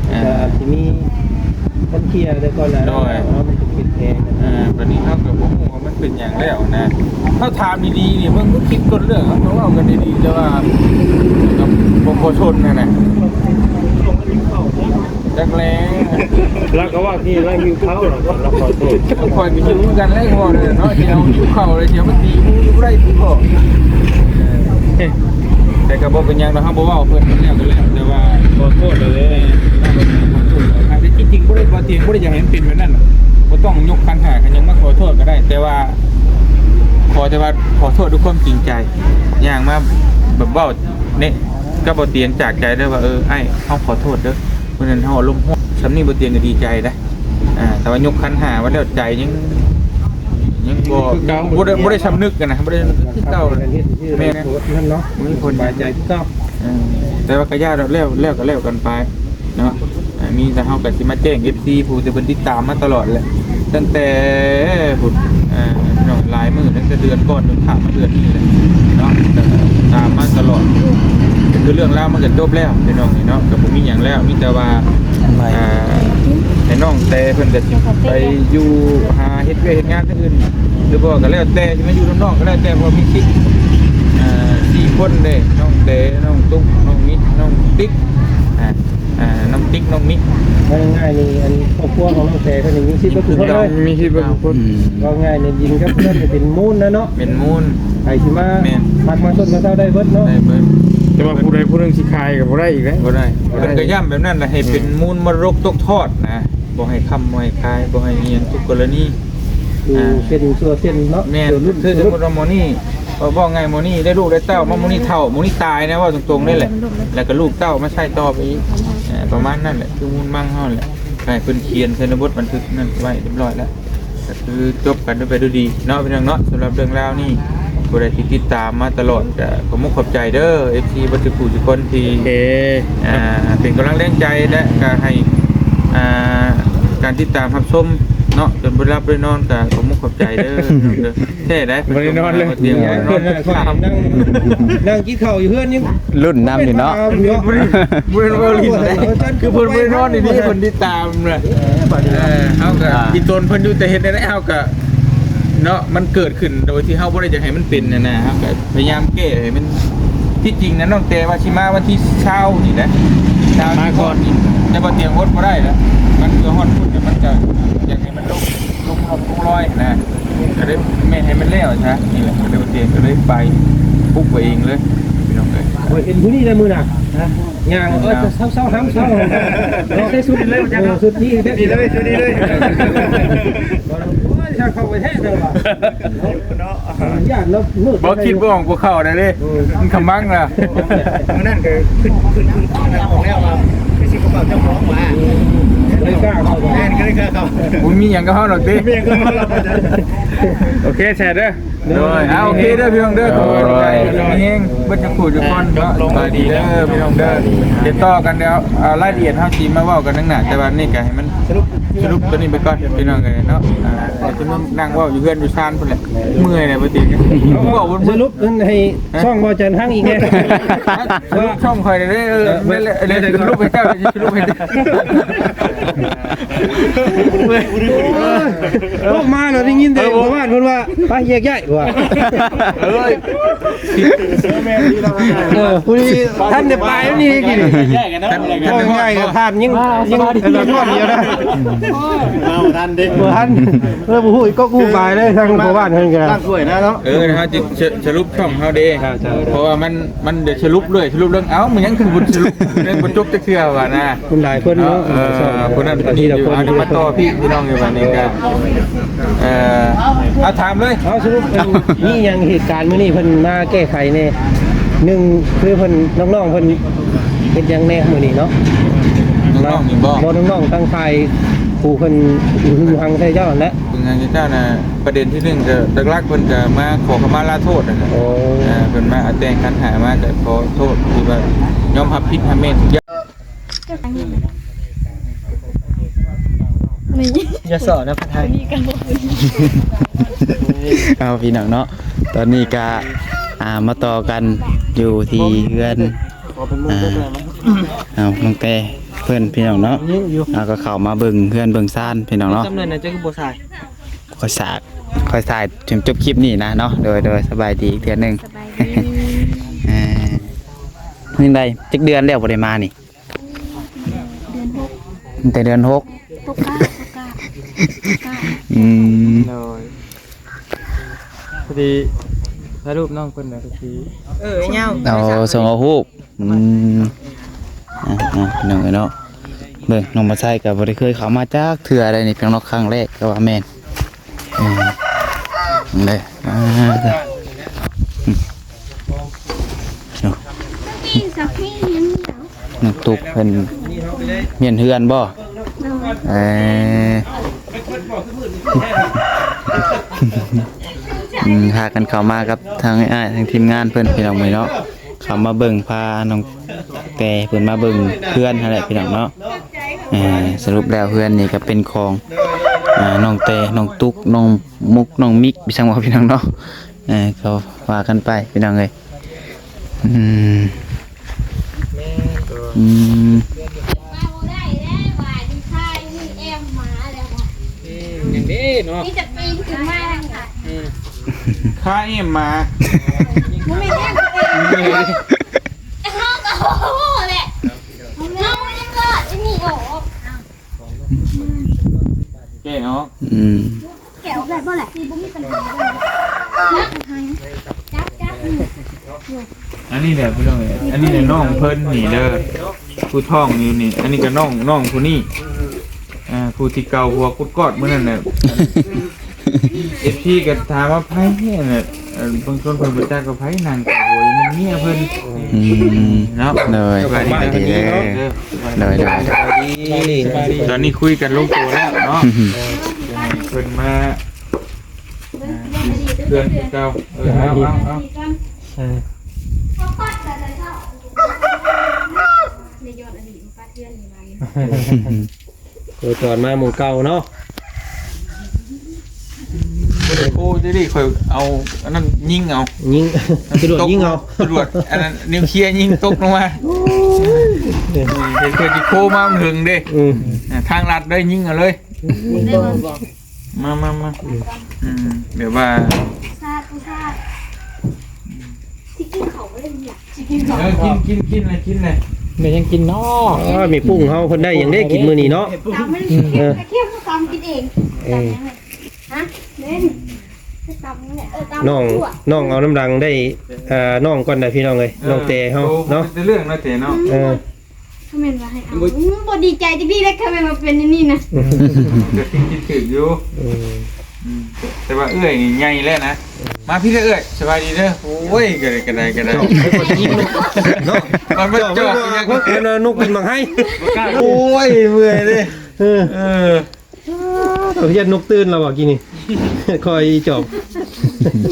ເອີ ກໍອາດຊິມີຄົນເຄຍແຕ່ກ່ອນໜ້າ ໂດຍ ເນາະ ມັນເປັນ ເປັນແຮງ ເອີ ບັດນີ້ເຮົາກໍບໍ່ຮູ້ວ່າມັນເປັນຫຍັງແລ້ວນະ. ເຮົາຖາມດີໆນີ້ ເບິ່ງຄລິບຕົ້ນເລື່ອງ ເຮົາກໍເວົ້າກັນດີໆ ແຕ່ວ່າກໍບໍ່ ບໍ່ຊົນຫັ້ນນະ. ຈັກແລ້ວ ລາວກໍວ່າທີ່ລາວຫິວເຂົ້າ ລາວຂໍໂທດ. ຂ້ອຍກໍຫິວຄືກັນແຫຼະ ເວົ້າເລີຍເນາະ ຊິເອົາຫິວເຂົ້າເລີຍ ຊິເອົາມັນຕີໝູ່ຢູ່ບໍ່ໄດ້ຕິບໍ່. ເອີ ແຕ່ກໍບໍ່ເປັນຫຍັງດອກ ເຮົາບໍ່ເວົ້າເພິ່ນ ແລ້ວກໍແລ້ວ ແຕ່ວ່າຂໍໂທດແລ້ວເດ້. ແມ່ນ ຂໍໂທດແລ້ວ ທີ່ຈິງບໍ່ໄດ້ ບໍ່ຕຽງ ບໍ່ໄດ້ຢາກໃຫ້ມັນເປັນແບບນັ້ນ ບໍ່ຕ້ອງຍົກຂັນຫ້າ ຄັນຫຍັງມາຂໍໂທດກໍໄດ້ ແຕ່ວ່າ ຂໍແຕ່ວ່າຂໍໂທດດ້ວຍຄວາມຈິງໃຈ ຍ່າງມາແບບເວົ້ານີ້ກັບບໍ່ຕຽງຈາກໃຈເດີວ່າ ເອີ ອ້າຍ ເຮົາຂໍໂທດເດີ ມື້ນັ້ນເຮົາອາລົມຮ້ອນ ສ່ຳນີ້ບໍ່ຕຽງກໍດີໃຈໄດ໋. ອ່າ ແຕ່ວ່າຍົກຂັນຫ້າມາແລ້ວ ໃຈຍັງ ຍັງບໍ່ ຄືເກົ່າ ບໍ່ໄດ້ ບໍ່ໄດ້ສຳນຶກຫັ້ນນະ ບໍ່ໄດ້ສຳນຶກຄືເກົ່າ. ແມ່ນ ນັ້ນເນາະ ມີຜົນ ສະບາຍໃຈຄືເກົ່າ. ເອີ ແຕ່ວ່າກໍຢ່າດອກ ແລ້ວ ແລ້ວກໍແລ້ວກັນໄປເນາະ. ອ່າ ມີແຕ່ເຮົາກໍຊິມາແຈ້ງເອັຟຊີ ຜູ້ທີ່ເພິ່ນຕິດຕາມມາຕະຫຼອດແຫຼະ ຕັ້ງແຕ່ພຸ້ນ ອ່າ ພີ່ນ້ອງ ຫຼາຍມື້ ຕັ້ງແຕ່ເດືອນກ່ອນຈົນຂ້າມມາເດືອນນີ້ແຫຼະເນາະ ກໍຕາມມາຕະຫຼອດ. ຄືເລື່ອງລາວມັນກໍຈົບແລ້ວພີ່ນ້ອງເນາະ ກໍບໍ່ມີຫຍັງແລ້ວ ມີແຕ່ວ່າ ອ່າ ໃຫ້ນ້ອງແຕເພິ່ນກໍຊິໄປຢູ່ຫາເຮັດວຽກເຮັດງານທາງອື່ນ ຫຼືບໍ່ກໍແລ້ວແຕ່ ຊິມາຢູ່ນຳນ້ອງກໍແລ້ວແຕ່ ເພາະມີສິດ ອ່າ ສີ່ຄົນເດ້ ນ້ອງແຕ ນ້ອງຕຸກ ນ້ອງມິກ ນ້ອງຕິກ ອ່າ ອ່າ ນ້ອງຕິກ ນ້ອງມິກ. ເວົ້າງ່າຍໆນີ້ ອັນຄອບຄົວຂອງນ້ອງແຕເພິ່ນນີ້ມີສິດເບິດທຸກຄົນເລີຍ ມີສິດເບິດທຸກຄົນ. ອືມ ເວົ້າງ່າຍໆນີ້ ດິນກັບເຮືອນນີ້ເປັນມູນນະເນາະ ເປັນມູນ ໃຜຊິມາ ແມ່ນ ພັກມາຊົນມາເຊົ່າໄດ້ເບິດເນາະ ໄດ້ເບິດ. ແຕ່ວ່າຜູ້ໃດຜູ້ໜຶ່ງຊິຂາຍກໍບໍ່ໄດ້ອີກເດ້ ບໍ່ໄດ້ ບໍ່ໄດ້. ເພິ່ນກໍຢ້ຳແບບນັ້ນລະ ໃຫ້ເປັນ ແມ່ນ ມູນມໍລະດົກຕົກທອດນະ ບໍ່ໃຫ້ຄ້ຳບໍ່ໃຫ້ຂາຍ ບໍ່ໃຫ້ອີ່ຫຍັງທຸກກໍລະນີ ຢູ່ ອ່າ ເສັ້ນຊົ່ວເສັ້ນເນາະ. ແມ່ນ ຄືສົມມຸດວ່າໝໍນີ້ ເວົ້າງ່າຍ ໝໍນີ້ໄດ້ລູກໄດ້ເຕົ້າມາ ໝໍນີ້ເຖົ້າ ໝໍນີ້ຕາຍນະ ເວົ້າຕົງໆເລີຍແຫຼະ ແລ້ວກໍລູກເຕົ້າມາໃຊ້ຕໍ່ໄປອີກ ເອີ ປະມານນັ້ນແຫຼະ ຄືມູນມັງເຮົາແຫຼະ. ໃຫ້ເພິ່ນຂຽນໃສ່ໃນບົດບັນທຶກນັ້ນໄວ້ຮຽບຮ້ອຍແລ້ວ ກໍຄືຈົບກັນໄປດ້ວຍດີເນາະ ພີ່ນ້ອງເນາະ. ສຳລັບເລື່ອງລາວນີ້ ຜູ້ໃດທີ່ຕິດຕາມມາຕະຫຼອດ ກໍຂອບມຸກຂອບໃຈເດີ ເອັຟຊີ ເບິດທຸກຜູ້ທຸກຄົນທີ່ ໂອເຄ ອ່າ ເປັນກຳລັງແຮງໃຈ ແລະ ກໍໃຫ້ ອ່າ ການຕິດຕາມຮັບຊົມເນາະ ຈົນບໍ່ໄດ້ຫຼັບໄດ້ນອນ ກໍຂອບມຸກຂອບໃຈເດີ ພີ່ນ້ອງເດີ. ແທ້ໄດ໋ ບໍ່ໄດ້ນອນເລີຍ ບໍ່ໄດ້ນອນ ນັ່ງ ນັ່ງກິນເຂົ້າຢູ່ເຮືອນຍັງລຸ້ນນຳຢູ່ເນາະ ບໍ່ໄດ້ ບໍ່ໄດ້ເວົ້າຫຼິ້ນເດ້ ຄືເພິ່ນບໍ່ໄດ້ນອນນີ້ ເພິ່ນຕິດຕາມນະ. ເອີ ເຮົາກໍ ອ່າ ອີ່ຕົນເພິ່ນຢູ່ ແຕ່ເຮັດແນວໃດເຮົາກໍເນາະ ມັນເກີດຂຶ້ນໂດຍທີ່ເຮົາບໍ່ໄດ້ຢາກໃຫ້ມັນເປັນຫັ້ນນະ ເຮົາກໍພະຍາຍາມແກ້ໃຫ້ມັນ. ທີ່ຈິງນະ ນ້ອງແຕວ່າຊິມາວັນທີຊາວນີ້ແຫຼະ ຊາວ ມາກ່ອນ ແຕ່ບໍ່ຕຽງອົດບໍ່ໄດ້ແລ້ວ ມັນຄືຮອດພຸ້ນ ແຕ່ມັນກໍຢາກໃຫ້ມັນລົງ ລົງຮອດໂຄ້ງລອຍນະ ກໍເລີຍແມ່ນໃຫ້ມັນແລ້ວຊະ ນີ້ແຫຼະ ກໍເລີຍວ່າເຕຍ ກໍເລີຍໄປປຸກໄປເອງເລີຍ ພີ່ນ້ອງເອີຍ. ຂ້ອຍເຫັນຜູ້ນີ້ແຫຼະມື້ໜ້າ ຍ່າງ ເອີ ເຊົາໆ ຫ້າມເຊົາ ເນາະ ໃສ່ຊຸດນີ້ເລີຍ ເອີ ຊຸດນີ້ເລີຍ ຊຸດນີ້ເລີຍ ໂອ້ຍ ຊ່າງເຂົ້າໄປແທ້ເດີວ່າ ເນາະ ຢ້ານເນາະ ບໍ່ຄິດບໍ່ອອກບໍ່ເຂົ້າໄດ້ເດ້ ເອີ ມັນຂະມັງນະ. ມື້ນັ້ນກໍຂຶ້ນ ຂຶ້ນ ຂຶ້ນ ຂຶ້ນອອກແລ້ວວ່າ ຄືຊິບໍ່ເຂົ້າເຈົ້າຂອງວ່າ ກໍເລີຍກ້າເຂົ້າ ແມ່ນ ກໍເລີຍກ້າເຂົ້າ ບໍ່ມີຫຍັງກັບເຮົາດອກຕິ ບໍ່ມີຫຍັງກັບເຮົາດອກ. ໂອເຄ ແຊເດີ ໂດຍ ໂອເຄເດີພີ່ນ້ອງເດີ ໂດຍ ຂໍໃຫ້ຢູ່ດີມີແຮງເບິດທຸກຜູ້ທຸກຄົນເນາະ ສະບາຍດີເດີພີ່ນ້ອງເດີ ຕິດຕໍ່ກັນແລ້ວ ລາຍລະອຽດເຮົາຊິມາເວົ້າກັນທາງໜ້າ ແຕ່ວ່ານີ້ກໍໃຫ້ມັນສະຫຼຸບ ສະຫຼຸບຕົວນີ້ໄປກ່ອນພີ່ນ້ອງເອີຍເນາະ ອ່າ ຊິມານັ່ງເວົ້າຢູ່ເຮືອນຢູ່ຊານພຸ້ນແຫຼະ ເມື່ອຍແຫຼະບໍ່ຕິ ເວົ້າບໍ່ ສະຫຼຸບໃຫ້ຊ່ອງບໍ່ຈັນພັງອີກແດ່ ສະຫຼຸບຊ່ອງຂ້ອຍເດີ ເອີ ແມ່ນແຫຼະ ສະຫຼຸບໃຫ້ເຈົ້າ ສະຫຼຸບໃຫ້ເຈົ້າ. ອອກມາແລ້ວໄດ້ຍິນແຕ່ ເອີ ພໍ່ບ້ານເພິ່ນວ່າ ໄປແຍກຍ້າຍວ່າ ເອີຍ ເອີ ຜູ້ນີ້ທັນໄດ້ປາຍນີ້ກິນ ເວົ້າງ່າຍກັບທ່ານຍັງ ຍັງ ເອີ ລອດດຽວນະ ມາບໍ່ທັນເດ້ ບໍ່ທັນ ເອີ ບໍ່ຮູ້ອີກກໍກູບາຍເລີຍ ທາງພໍ່ບ້ານເພິ່ນກໍ ຕັ້ງຖ້ວຍນະເນາະ ເອີ ເຮົາຈະສະ ສະຫຼຸບຊ່ອງເຮົາເດ້ ເຈົ້າ ເຈົ້າ ເພາະວ່າມັນ ມັນໄດ້ສະຫຼຸບເລີຍ ສະຫຼຸບເລື່ອງ ເອົ້າ ມັນຍັງຄືບໍ່ສະຫຼຸບ ຍັງບໍ່ຈົບຈັກເທື່ອວ່ານະ ຄົນຫຼາຍຄົນເນາະ ເອີ ຄົນນັ້ນຄົນນີ້ຢູ່ ເອົາ ມາຕໍ່ພີ່ ພີ່ນ້ອງຢູ່ບັດນີ້ກໍ ເອີ ເອົາ ຖາມເລີຍ ເອົາ ສະຫຼຸບ ມີຫຍັງເຫດການມື້ນີ້ເພິ່ນມາແກ້ໄຂແດ່? ໜຶ່ງ ຄືເພິ່ນ ນ້ອງໆ ເພິ່ນເຮັດຫຍັງແດ່ມື້ນີ້ເນາະ? ນ້ອງໆ ນີ້ບໍ່? ບໍ່ ນ້ອງໆ ທາງຝ່າຍຜູ້ເພິ່ນຫຶງໃສ່ເຈົ້າຫັ້ນແຫຼະ ຫຶງໃສ່ເຈົ້ານະ ປະເດັນທີໜຶ່ງກໍຫຼັກໆ ເພິ່ນກໍມາຂໍຂະມາລາໂທດຫັ້ນແຫຼະ ໂອ້ ເພິ່ນມາແຕ່ງຂັນຫ້າມາ ກໍຂໍໂທດທີ່ວ່າຍອມຮັບຜິດຮັບແມ່ນທຸກຢ່າງ ຢ່າສໍ້ນະພະໄທ ເອົາ ພີ່ນ້ອງເນາະ ຕອນນີ້ກະ ອ່າ ມາຕໍ່ກັນຢູ່ທີ່ເຮືອນ ອ່າ ເອົາ ນ້ອງແຕ ເພິ່ນພີ່ນ້ອງເນາະ ຍັງຢູ່ ເຮົາກໍເຂົ້າມາເບິ່ງເຮືອນເບິ່ງຊານພີ່ນ້ອງເນາະ. ຈຳເນີນນະ ເຈົ້າຄືບໍ່ຖ່າຍ? ຂ້ອຍສາກ ຂ້ອຍຖ່າຍຈົນຈົບຄລິບນີ້ນະເນາະ. ໂດຍ ໂດຍ ສະບາຍດີອີກເທື່ອໜຶ່ງ. ສະບາຍດີ. ເອີ ຈັ່ງໃດ ຈັກເດືອນແລ້ວບໍ່ໄດ້ມານີ້? ເດືອນຫົກ ຕັ້ງແຕ່ເດືອນຫົກ ຕົກກາ ຕົກກາ ຕົກກາ. ອືມ ໂດຍ ພໍດີຖ່າຍຮູບນ້ອງເພິ່ນນະ ກໍຄື ເອີ ຍາວ ເອົາ ສົ່ງເອົາຮູບ. ອືມ ອ່ະ ອ່ະ ພີ່ນ້ອງເອີຍເນາະ ເບິ່ງ ນ້ອງມາໄຊກໍບໍ່ໄດ້ເຄີຍເຂົ້າມາຈັກເທື່ອໃດນີ້ ເປັນເນາະ ຄັ້ງແລກກໍວ່າແມ່ນ. ເອີ ເດ້ ອ່າ ອືມ ນ້ອງຕຸກເພິ່ນຮຽນເຮືອນບໍ່? ເອີ ອືມ ພາກັນເຂົ້າມາກັບທາງອ້າຍໆ ທາງທີມງານເພິ່ນ ພີ່ນ້ອງເອີຍເນາະ. ເຂົ້າມາເບິ່ງ ພານ້ອງແຕ່ເພິ່ນມາເບິ່ງເຮືອນຫັ້ນແຫຼະພີ່ນ້ອງເນາະ. ເອີ ສະຫຼຸບແລ້ວເຮືອນນີ້ກໍເປັນຂອງ ອ່າ ນ້ອງແຕ່ ນ້ອງຕຸກ ນ້ອງມຸກ ນ້ອງມິກ ໄປຊັ້ນເວົ້າພີ່ນ້ອງເນາະ. ເອີ ກໍວ່າກັນໄປພີ່ນ້ອງເອີຍ. ອືມ ອືມ ຍັງເດ້ເນາະ ມີແຕ່ປີນຂຶ້ນມາ. ອືມ ຄາເອັມມາ ບໍ່ແມ່ນແອມເອງ ເຮົາກໍບໍ່ຮູ້ແຫຼະ ເຮົາຍັງເກີດອັນນີ້ອອກ ແກະອອກ. ອືມ ແກະອອກໄດ້ບໍ່ແຫຼະ ບໍ່ມີບັນຫາ. ອັນນີ້ແຫຼະພີ່ນ້ອງເອີຍ ອັນນີ້ແຫຼະນ້ອງເພິ່ນນີ້ເດີ ຜູ້ທ້ອງຢູ່ນີ້. ອັນນີ້ກໍນ້ອງ ນ້ອງຜູ້ນີ້ ອ່າ ຜູ້ທີ່ເກົາຫົວກຸດກອດມື້ນັ້ນແຫຼະ. ເອັຟຊີກໍຖາມວ່າໃຜແທ້ນະ ເອີ ບາງຄົນເພິ່ນບໍ່ຈັກວ່າໃຜນັ່ງເກົາຫົວຢູ່ ແມ່ນເມຍເພິ່ນ. ອືມ ເນາະ ໂດຍ ສະບາຍດີເດີ ສະບາຍດີເດີ ໂດຍ ໂດຍ ສະບາຍດີ ສະບາຍດີ. ຕອນນີ້ຄຸຍກັນລົງຕົວແລ້ວເນາະ ເພິ່ນມາ ອ່າ ເພື່ອນເກົ່າ. ເອີ ເອົາ ເອົາ ເອົາ ເອີ ໂອ້ຍ ຕອນມາໝູ່ເກົ່າເນາະ. ໂອ້ ເດນີ້ຂ້ອຍເອົາອັນນັ້ນຍິງເອົາ ຍິງ ຈະຫຼວດຍິງເອົາ ຈະຫຼວດອັນນັ້ນນິວເຄລຍຍິງຕົກລົງມາ. ໂອ້ຍ ເຫັນເພິ່ນຊິໂຄມາມັນເຖິງເດ້. ອືມ ອ່າ ທາງລັດເລີຍ ຍິງເອົາເລີຍ. ມາ ມາ ມາ. ອືມ ອືມ ແບບວ່າ ຊິກິນເຂົ້າບໍ່ໄດ້ນີ້ລະ ຊິກິນເຂົ້າ ເອີ ກິນ ກິນ ກິນເລີຍ ກິນເລີຍ. ແມ່ນຫຍັງກິນເນາະ? ອໍ ແມ່ປຸ້ງເຮົາເພິ່ນໄດ້ຫຍັງເດ້ກິນມື້ນີ້ເນາະ? ຕຳມັນ ເອີ ເຄັມ ຕຳກິນເອງ. ເອີ ຕຳຫຍັງ? ຮະ? ເດ້ ຕຳນັ້ນແຫຼະ ເອີ ຕຳ ນ້ອງ ນ້ອງເອົານ້ຳລັງໄດ້ ເອີ ນ້ອງກ່ອນນະພີ່ນ້ອງເອີຍ. ເອີ ນ້ອງແຕ່ເຮົາເນາະ ໂອ້ ເປັນເລື່ອງເນາະແຕ່ເນາະ. ເອີ ຄອມເມັນວ່າໃຫ້ເອົາ ອືມ ບໍ່ດີໃຈຈັກດີ້ເດ້ ຄອມເມັນວ່າເປັນອັນນີ້ນະ. ກໍຄິດ ຄິດຖືກຢູ່. ອືມ ອືມ ແຕ່ວ່າເອື້ອຍນີ້ໃຫຍ່ແລ້ວນະ. ມາພີ້ເດີ້ເອື້ອຍ ສະບາຍດີເດີ້. ໂອ້ຍ ກະໄດ້ ກະໄດ້ ກະໄດ້ ເນາະ ມັນບໍ່ຈອກຫຍັງ ເພິ່ນວ່ານົກບິນບັງໄຫ. ໂອ້ຍ ເມື່ອຍເດ້. ເອີ ເອີ ເອີ ເພິ່ນຢ້ານນົກຕື່ນລະບໍ່ກີ້ນີ້ ຄອຍອີຈອບ.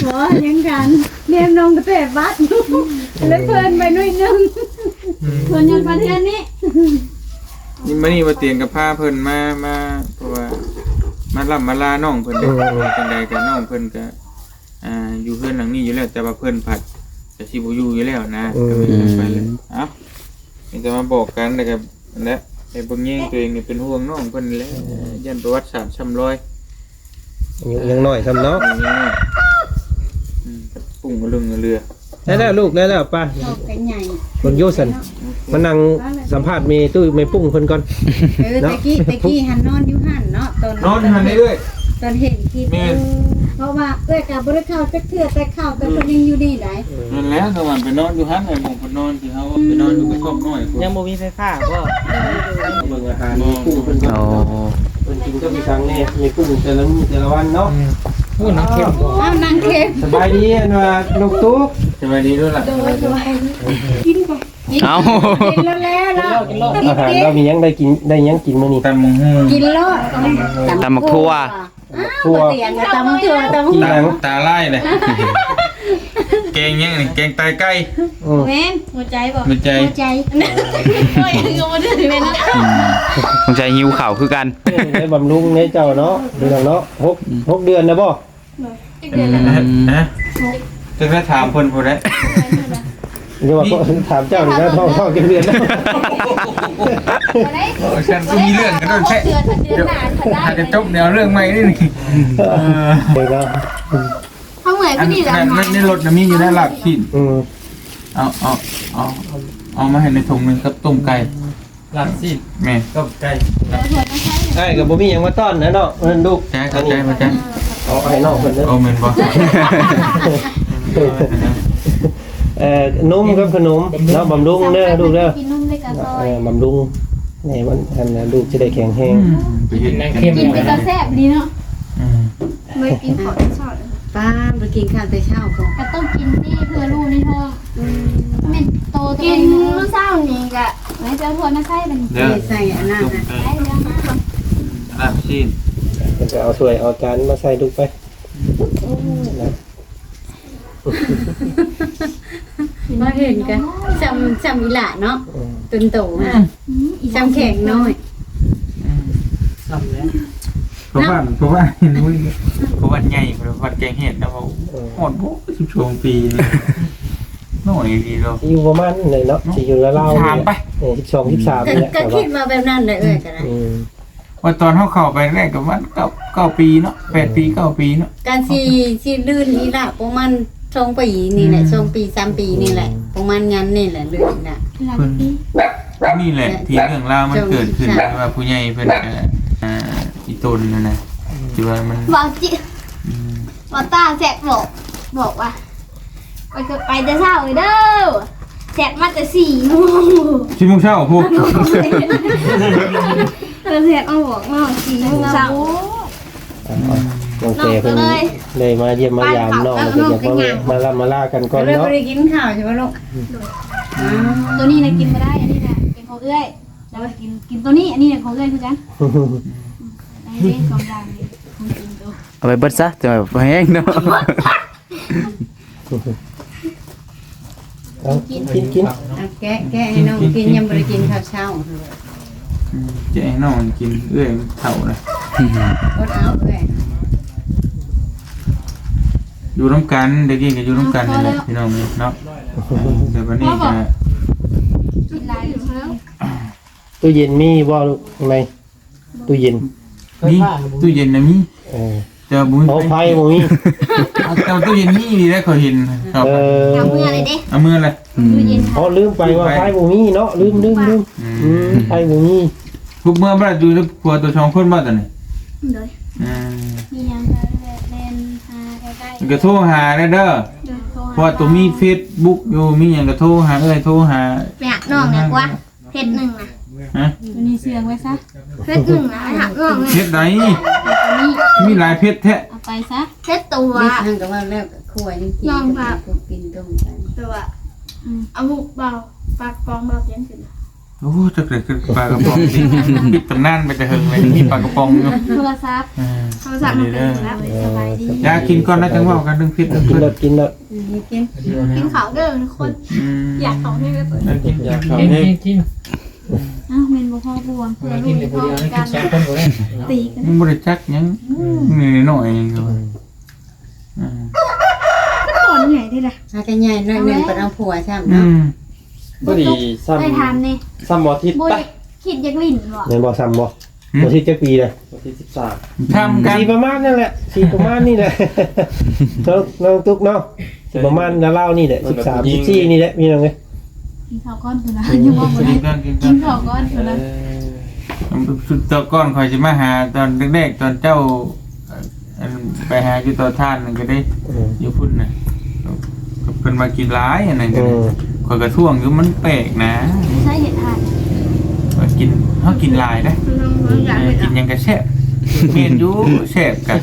ບໍ່ ຍັງກັນ ແນມນ້ອງກະແຕບາດຢູ່ ເລີຍເພີນໄປໜ້ອຍໜຶ່ງ. ອືມ ເພິ່ນຍັງປະເທດນີ້ ນີ້ ມື້ນີ້ບໍ່ຕຽງກໍພາເພິ່ນມາ ມາ ເພາະວ່າມາລ່ຳມາລານ້ອງເພິ່ນເດ້. ເອີ ຈັ່ງໃດກໍນ້ອງເພິ່ນກໍ ອ່າ ຢູ່ເຮືອນຫຼັງນີ້ຢູ່ແລ້ວ ແຕ່ວ່າເພິ່ນພັດກໍຊິບໍ່ຢູ່ຢູ່ແລ້ວນະ. ເອີ ກໍເລີຍໄປແລ້ວ. ເອົ້າ ມີແຕ່ມາບອກກັນ ແລ້ວກໍນັ້ນແຫຼະ ໃຫ້ເບິ່ງແຍງຕົວເອງນີ້ ເປັນຫ່ວງນ້ອງເພິ່ນແຫຼະ. ເອີ ຢ້ານປະຫວັດສາດຊ້ຳລອຍ. ອາຍຸຍັງນ້ອຍຊ້ຳເນາະ ອາຍຸຍັງນ້ອຍ. ອືມ ປຸ້ງອະລຶ່ງອະເຫຼືອ. ໄດ້ແລ້ວລູກ ໄດ້ແລ້ວ ໄປ. ເຂົາກໍໃຫຍ່ ເບິ່ງຢູ່ຊັ້ນ ມານັ່ງສຳພາດແມ່ຕູ້ແມ່ປຸ້ງເພິ່ນກ່ອນ. ເອີ ເນາະ ແຕ່ກີ້ ແຕ່ກີ້ຫັ້ນນອນຢູ່ຫັ້ນເນາະ ຕອນ ນອນຢູ່ຫັ້ນເດ້ເອື້ອຍ ຕອນເຫັນຄລິບ. ແມ່ນ ເອີ ເພາະວ່າເອື້ອຍກໍບໍ່ໄດ້ເຂົ້າຈັກເທື່ອ ແຕ່ເຂົ້າແຕ່ເພິ່ນຍັງຢູ່ນີ້ໄດ. ເອີ ນັ້ນແຫຼະ ສະຫວັນໄປນອນຢູ່ຫັ້ນ ໄອ້ໝ່ອງເພິ່ນນອນ ທີ່ເຮົາໄປນອນຢູ່ກະທ່ອມນ້ອຍພຸ້ນ. ຍັງບໍ່ມີໄຟຟ້າບໍ່? ເບິ່ງອາຫານແມ່ປຸ້ງເພິ່ນກ່ອນເນາະ. ໂອ້ ເພິ່ນກິນກັບອີ່ສັງແນ່ ແມ່ປຸ້ງແຕ່ລະມື້ແຕ່ລະວັນເນາະ. ອືມ ໂອ້ ນາງເຄັມບໍ່? ອ້າວ ນາງເຄັມ ສະບາຍດີ ອັນວ່ານ້ອງຕຸກ ສະບາຍດີດ້ວຍລະ. ໂດຍ ສະບາຍດີ. ກິນບໍ່? ເອົ້າ ກິນແລ້ວແຫຼະເນາະ. ອາຫານລາວມີຫຍັງ ໄດ້ກິນ ໄດ້ຫຍັງກິນມື້ນີ້? ຕຳບັກຫຸ່ງ ກິນໂລດ ຕຳບັກຖົ່ວ. ອ້າວ ບໍ່ຕຽງ ຕຳຖົ່ວ ຕຳ ຕາ ຕາລາຍເລີຍ. ແກງຫຍັງນີ້? ແກງໄຕໄກ່. ອືມ ແມ່ນ ຫົວໃຈບໍ່? ຫົວໃຈ ຫົວໃຈ. ໂອ້ຍ ກໍບໍ່ໄດ້ແມ່ນເນາະ. ອືມ ສົງໄສຫິວເຂົ້າຄືກັນ. ໄດ້ບຳລຸງໃຫ້ເຈົ້າເນາະ ພີ່ນ້ອງເນາະ. ຫົກ ຫົກເດືອນແລ້ວບໍ່? ໂດຍ ຈັກເດືອນແລ້ວ? ອືມ ຮະ? ຈັກໄດ້ຖາມເພິ່ນຜູ້ໃດ? ຢ່າວ່າ ນີ້ ຖາມເຈົ້ານີ້ນະ ທ້ອງ ທ້ອງຈັກເດືອນແລ້ວ? ບໍ່ໄດ້ ໂອ້ຍ ຊັ້ນຄືມີເລື່ອງກັນໂດນແທ້ ເດືອນ ເດືອນໜ້າ ຖ້າຈະຈົບແນວເລື່ອງໃໝ່ນີ້ ເອີ ເອີ ເນາະ ເຮົາເມື່ອຍ ອັນ ຄືນີ້ລະ ໃນ ໃນລົດນະມີຢູ່ໃນລາບຊີ້ນ ອືມ ເອົາ ເອົາ ເອົາ ເອົາມາໃຫ້ໃນຖົງໜຶ່ງກັບຕົ້ມໄກ່ ລາບຊີ້ນ ແມ່ນ ຕົ້ມໄກ່ ອ້າຍກໍບໍ່ມີຫຍັງມາຕ້ອນນະເນາະ ເພິ່ນລູກ ໃຈ ເຂົ້າໃຈ ເຂົ້າໃຈ ເອົາໃຫ້ນ້ອງເພິ່ນເດີ ໂອ້ ແມ່ນບໍ່? ເອີ ນົມກັບຂະໜົມເນາະ ບຳລຸງເດີລູກເດີ ກິນນົມເລັກກະຊອຍ ເອີ ບຳລຸງ ໃຫ້ມັນ ອັນ ລູກຈະໄດ້ແຂງແຮງ ອືມ ໄປເຮັດ ກິນເປັນຕາແຊບດີເນາະ ອືມ ບໍ່ໄດ້ກິນເຂົ້າແຕ່ເຊົ້າ ປ້າ ບໍ່ກິນເຂົ້າແຕ່ເຊົ້າພຸ້ນ ກໍຕ້ອງກິນຕິ ເພື່ອລູກໃນທ້ອງ ອືມ ແມ່ນໂຕ ກິນມື້ເຊົ້ານີ້ກະ ໃຫ້ເຈົ້າຖ້ວຍມາໃສ່ບັດນີ້ ເດີ ໃສ່ອັນນັ້ນນະ ໃສ່ເລື່ອງມາ ລາບຊີ້ນ ເພິ່ນກໍເອົາຖ້ວຍເອົາຈານມາໃສ່ລູກໄປ ໂອ້ຍ ນະ ມາເຫັນກະຊ່ຳ ຊ່ຳອີ່ຫຼ້າເນາະ ອືມ ຕົນໂຕ ອືມ ຊ່ຳແຂງນ້ອຍ ອືມ ຊ່ຳແລ້ວ ເພາະວ່າ ເພາະວ່າເຫັນມື້ ເພາະວ່າໃຫຍ່ ເພາະວ່າແກງເຫັດນະ ເອີ ຮອດບໍ່ ສິບສອງປີນີ້ ນ້ອຍດີດອກ ຊິຢູ່ປະມານນີ້ເນາະ ເນາະ ຊິຢູ່ລາວໆ ສິບສາມ ນີ້ແຫຼະ ໄປ ເອີ ສິບສອງ ສິບສາມ ກໍ ນີ້ແຫຼະ ກໍຄິດວ່າແບບນັ້ນແຫຼະ ເອື້ອຍກໍໄດ້ ອືມ ວ່າຕອນເຮົາເຂົ້າໄປແລກກໍປະມານເກົ້າ ເກົ້າປີເນາະ ແປດປີ ເກົ້າປີເນາະ ກະຊິ ຊິລື່ນນີ້ລະ ປະມານສອງປີນີ້ແຫຼະ ອືມ ສອງປີ ສາມປີນີ້ແຫຼະ ອືມ ປະມານຍາມນີ້ແຫຼະ ລື່ນນະ ເພິ່ນ ນີ້ແຫຼະທີ່ເລື່ອງລາວມັນເກີດຂຶ້ນ ທີ່ວ່າຜູ້ໃຫຍ່ເພິ່ນກະ ອ່າ ອີ່ຕົນຫັ້ນນະ ອືມ ທີ່ວ່າມັນ ເວົ້າຈິ ອືມ ເວົ້າຕາແຊກບອກ ບອກວ່າ ຂ້ອຍກໍໄປແຕ່ເຊົ້າເດີ ແຊກມາແຕ່ສີ່ໂມງ ສີ່ໂມງເຊົ້າພຸ້ນ ກໍແຊກມາບອກນ້ອງສີ່ໂມງເຊົ້າ ນ້ອງເຕ້ເພິ່ນໄດ້ມາຢ້ຽມມາຢາມນ້ອງ ແລ້ວກໍຢາກມາແວະມາລ່ຳມາລາກັນກ່ອນເນາະ ກໍເລີຍບໍ່ໄດ້ກິນຂ້າວໃຊ່ບໍ່ລູກ ໂດຍ ອືມ ໂຕນີ້ນະກິນບໍ່ໄດ້ ອັນນີ້ນະເປັນຂອງເອື້ອຍ ແລ້ວກໍກິນ ກິນໂຕນີ້ ອັນນີ້ນະຂອງເອື້ອຍຄືກັນ ອັນນີ້ເດ້ສອງຢ່າງນີ້ຂອງກິນໂຕ ເອົາໄປເບິດຊະ ຈະບໍ່ແຫ້ງເນາະ. ເອົາ ກິນ ກິນ ກິນ ອ່ະ ແກະ ແກະໃຫ້ນ້ອງກິນ ກິນ ກິນ ຍັງບໍ່ໄດ້ກິນ ກິນ ຂ້າວເຊົ້າ ອືມ ແກະໃຫ້ນ້ອງກິນ ເອື້ອຍເຖົ້າລະ ອົດເອົາເອື້ອຍ ຢູ່ນຳກັນ ໄດ້ກິນກໍຢູ່ນຳກັນນີ້ແຫຼະ ເອົາ ພໍແລ້ວ ພີ່ນ້ອງເນາະ ແຕ່ບັດນີ້ກໍ ກິນຫຼາຍຢູ່ແລ້ວ ຕູ້ເຢັນມີບໍ່ລູກ ຂ້າງໃນ? ຕູ້ເຢັນ ມີ ຕູ້ເຢັນນະມີ ເອີ ແຕ່ບໍ່ມີ ເອົາ ໄຟ ໄຟບໍ່ມີ ແຕ່ຕູ້ເຢັນມີອີ່ຫຼີເດ້ ຂ້ອຍເຫັນ ເອີ ເອົາເມືອເລີຍເດ້ ເອົາເມືອເລີຍ ອືມ ຕູ້ເຢັນ ອໍ ລືມໄປວ່າໄຟບໍ່ມີເນາະ ລືມ ລືມ ລືມ ອືມ ອືມ ໄຟບໍ່ມີ ລູກເມືອບໍ່ໄດ້ ຢູ່ກັບຜົວໂຕສອງຄົນບໍ່ຕອນນີ້? ໂດຍ ອືມ ມີຫຍັງກໍແລ່ນຫາໃກ້ໆ ກໍໂທຫາແດ່ເດີ ໂດຍ ໂທຫາ ເພາະວ່າໂຕມີເຟສບຸກຢູ່ ມີຫຍັງກໍໂທຫາເອື້ອຍ ໂທຫາ ໄປຫານ້ອງດີກວ່າ ເຟສໜຶ່ງນະ ຮະ? ຕົວນີ້ເຊື່ອງໄວ້ຊະ ເຟສໜຶ່ງນະ ໄປຫານ້ອງເລີຍ ເຟສໃດ? ຕົວນີ້ ມີຫຼາຍເຟສແທ້ ເອົາໄປຊະ ເຟສຕົວ ເຟສຫັ້ນກໍວ່າແລ້ວ ກໍຄົວຍັງກິນ ນ້ອງພາ ກິນຕົ້ມກັນ ແຕ່ວ່າ ອືມ ເອົາຮູບເບົາ ປາກະປ໋ອງເບົາຕຽງຂຶ້ນ ໂອ້ ຈັກໄດ້ຂຶ້ນປາກະປ໋ອງ ປິດຕຳນານໄປແຕ່ເຫິງເລີຍ ມີປາກະປ໋ອງຢູ່ ໂທລະສັບ ເອີ ໂທລະສັບ ອັນນີ້ເດີ ໂດຍ ສະບາຍດີ ຢ່າກິນກ່ອນນະ ຈັ່ງເວົ້າກັນເລື່ອງເຟສເລື່ອງ ກິນ ເພິ່ນ ໂລດ ກິນໂລດ ອືມ ກິນ ກິນເຂົ້າເດີທຸກຄົນ ອືມ ຢາກເຂົ້າແຮງເລີຍ ເອີ ກິນ ຢາກເຂົ້າແຮງ ກິນ ກິນ ອ້າວ ແມ່ນບໍ່ພໍບວງ ເພື່ອລູກ ກິນແຕ່ຜູ້ດຽວ ກິນສອງຄົນບໍ່ໄດ້ ຕີກັນ ມັນບໍ່ໄດ້ຈັກຫຍັງ ອືມ ນ້ອຍໆ ອືມ ອືມ ກໍຕອນໃຫຍ່ເດ້ລະ ຫາກໍໃຫຍ່ໜ້ອຍໜຶ່ງ ເອົາແລ້ວ ກໍເອົາຜົວຊ້ຳ ອື ເນາະ ມ ພໍດີຊ້ຳ ໄດ້ຖາມແດ່ ຊ້ຳໝໍທິດ ບໍ່ ໄປ ຄິດຢາກຫຼິ້ນບໍ່ ແມ່ນບໍ່ ຊ້ຳບໍ່? ຫືມ ໝໍທິດຈັກປີລະ? ໝໍທິດສິບສາມ ຊ້ຳກັນ ຊິປະມານນັ້ນແຫຼະ ຊິປະມານນີ້ແຫຼະ ນ້ອງ ນ້ອງຕຸກເນາະ ຊິປະມານລາວໆນີ້ແຫຼະ ສິບສາມ ສິບສີ່ນີ້ແຫຼະ ພີ່ນ້ອງເອີຍ ກິນເຂົ້າກ່ອນພຸ້ນນະ ອືມ ຍັງເວົ້າບໍ່ໄດ້ ກິນກ່ອນ ກິນກ່ອນ ກິນເຂົ້າກ່ອນພຸ້ນນະ ເອີ ຊຸດຕໍ່ກ່ອນຂ້ອຍຊິມາຫາຕອນແລກໆ ຕອນເຈົ້າ ອັນໄປຫາຢູ່ເຕົາຖ່ານນັ້ນກໍໄດ້ ອືມ ຢູ່ພຸ້ນນະ ເພິ່ນວ່າກິນຫຼາຍອັນນັ້ນກໍໄດ້ ອືມ ຂ້ອຍກໍທ້ວງຢູ່ ມັນແປກນະ ໃຊ້ເຮັດຖ່ານ ວ່າກິນ ເຮົາກິນຫຼາຍເດ້ ເອີ ກິນຫຍັງກໍແຊບ ແມ່ນຢູ່ ແຊບກະ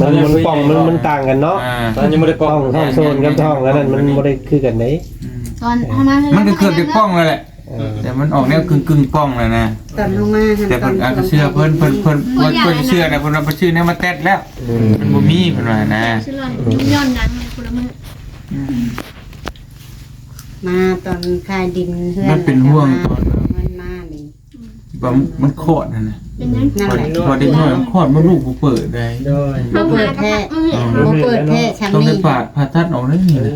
ມັນ ມັນປ່ອງ ມັນ ມັນຕ່າງກັນເນາະ ອ່າ ມັນຍັງບໍ່ໄດ້ປ່ອງ ທ້ອງ ທ້ອງໂຊນກັບທ້ອງອັນນັ້ນ ມັນບໍ່ໄດ້ຄືກັນເດ້ ອືມ ຕອນເຮົາມາ ມັນກໍເກືອບຈະປ່ອງແລ້ວແຫຼະ ເອີ ແຕ່ມັນອອກແນວກຶ່ງໆປ່ອງແລ້ວນະ ຕອນເຮົາມາຫັ້ນ ແຕ່ເພິ່ນ ຕອນ ອາ ກໍເຊື່ອເພິ່ນ ເພິ່ນ ເພິ່ນ ເພິ່ນ ເພິ່ນກໍເຊື່ອນະ ເພິ່ນວ່າເພິ່ນຊື້ແນວມາແຕັດແລ້ວ ອືມ ມັນບໍ່ມີ ເພິ่ນວ່ານະ ອືມ ຍ້ອນຫຍັງພຸ້ນລະມື້ ອືມ ມາຕອນຂາຍດິນເຮືອນ ມັນເປັນຫ່ວງຕອນ ເງິນມານີ້ ອືມ ວ່າມັນຄອດຫັ້ນນະ ເປັນຫຍັງ? ນັ້ນແຫຼະ ພໍເດັກນ້ອຍມັນຄອດ ມະດົກບໍ່ເປີດໄດ້ ໂດຍ ບໍ່ເປີດແທ້ ເອີ ບໍ່ເປີດແທ້ ຊ່ຳນີ້ ຕ້ອງໄດ້ປາດ ຜ່າຕັດອອກເດ້ນີ້ນະ ເອີ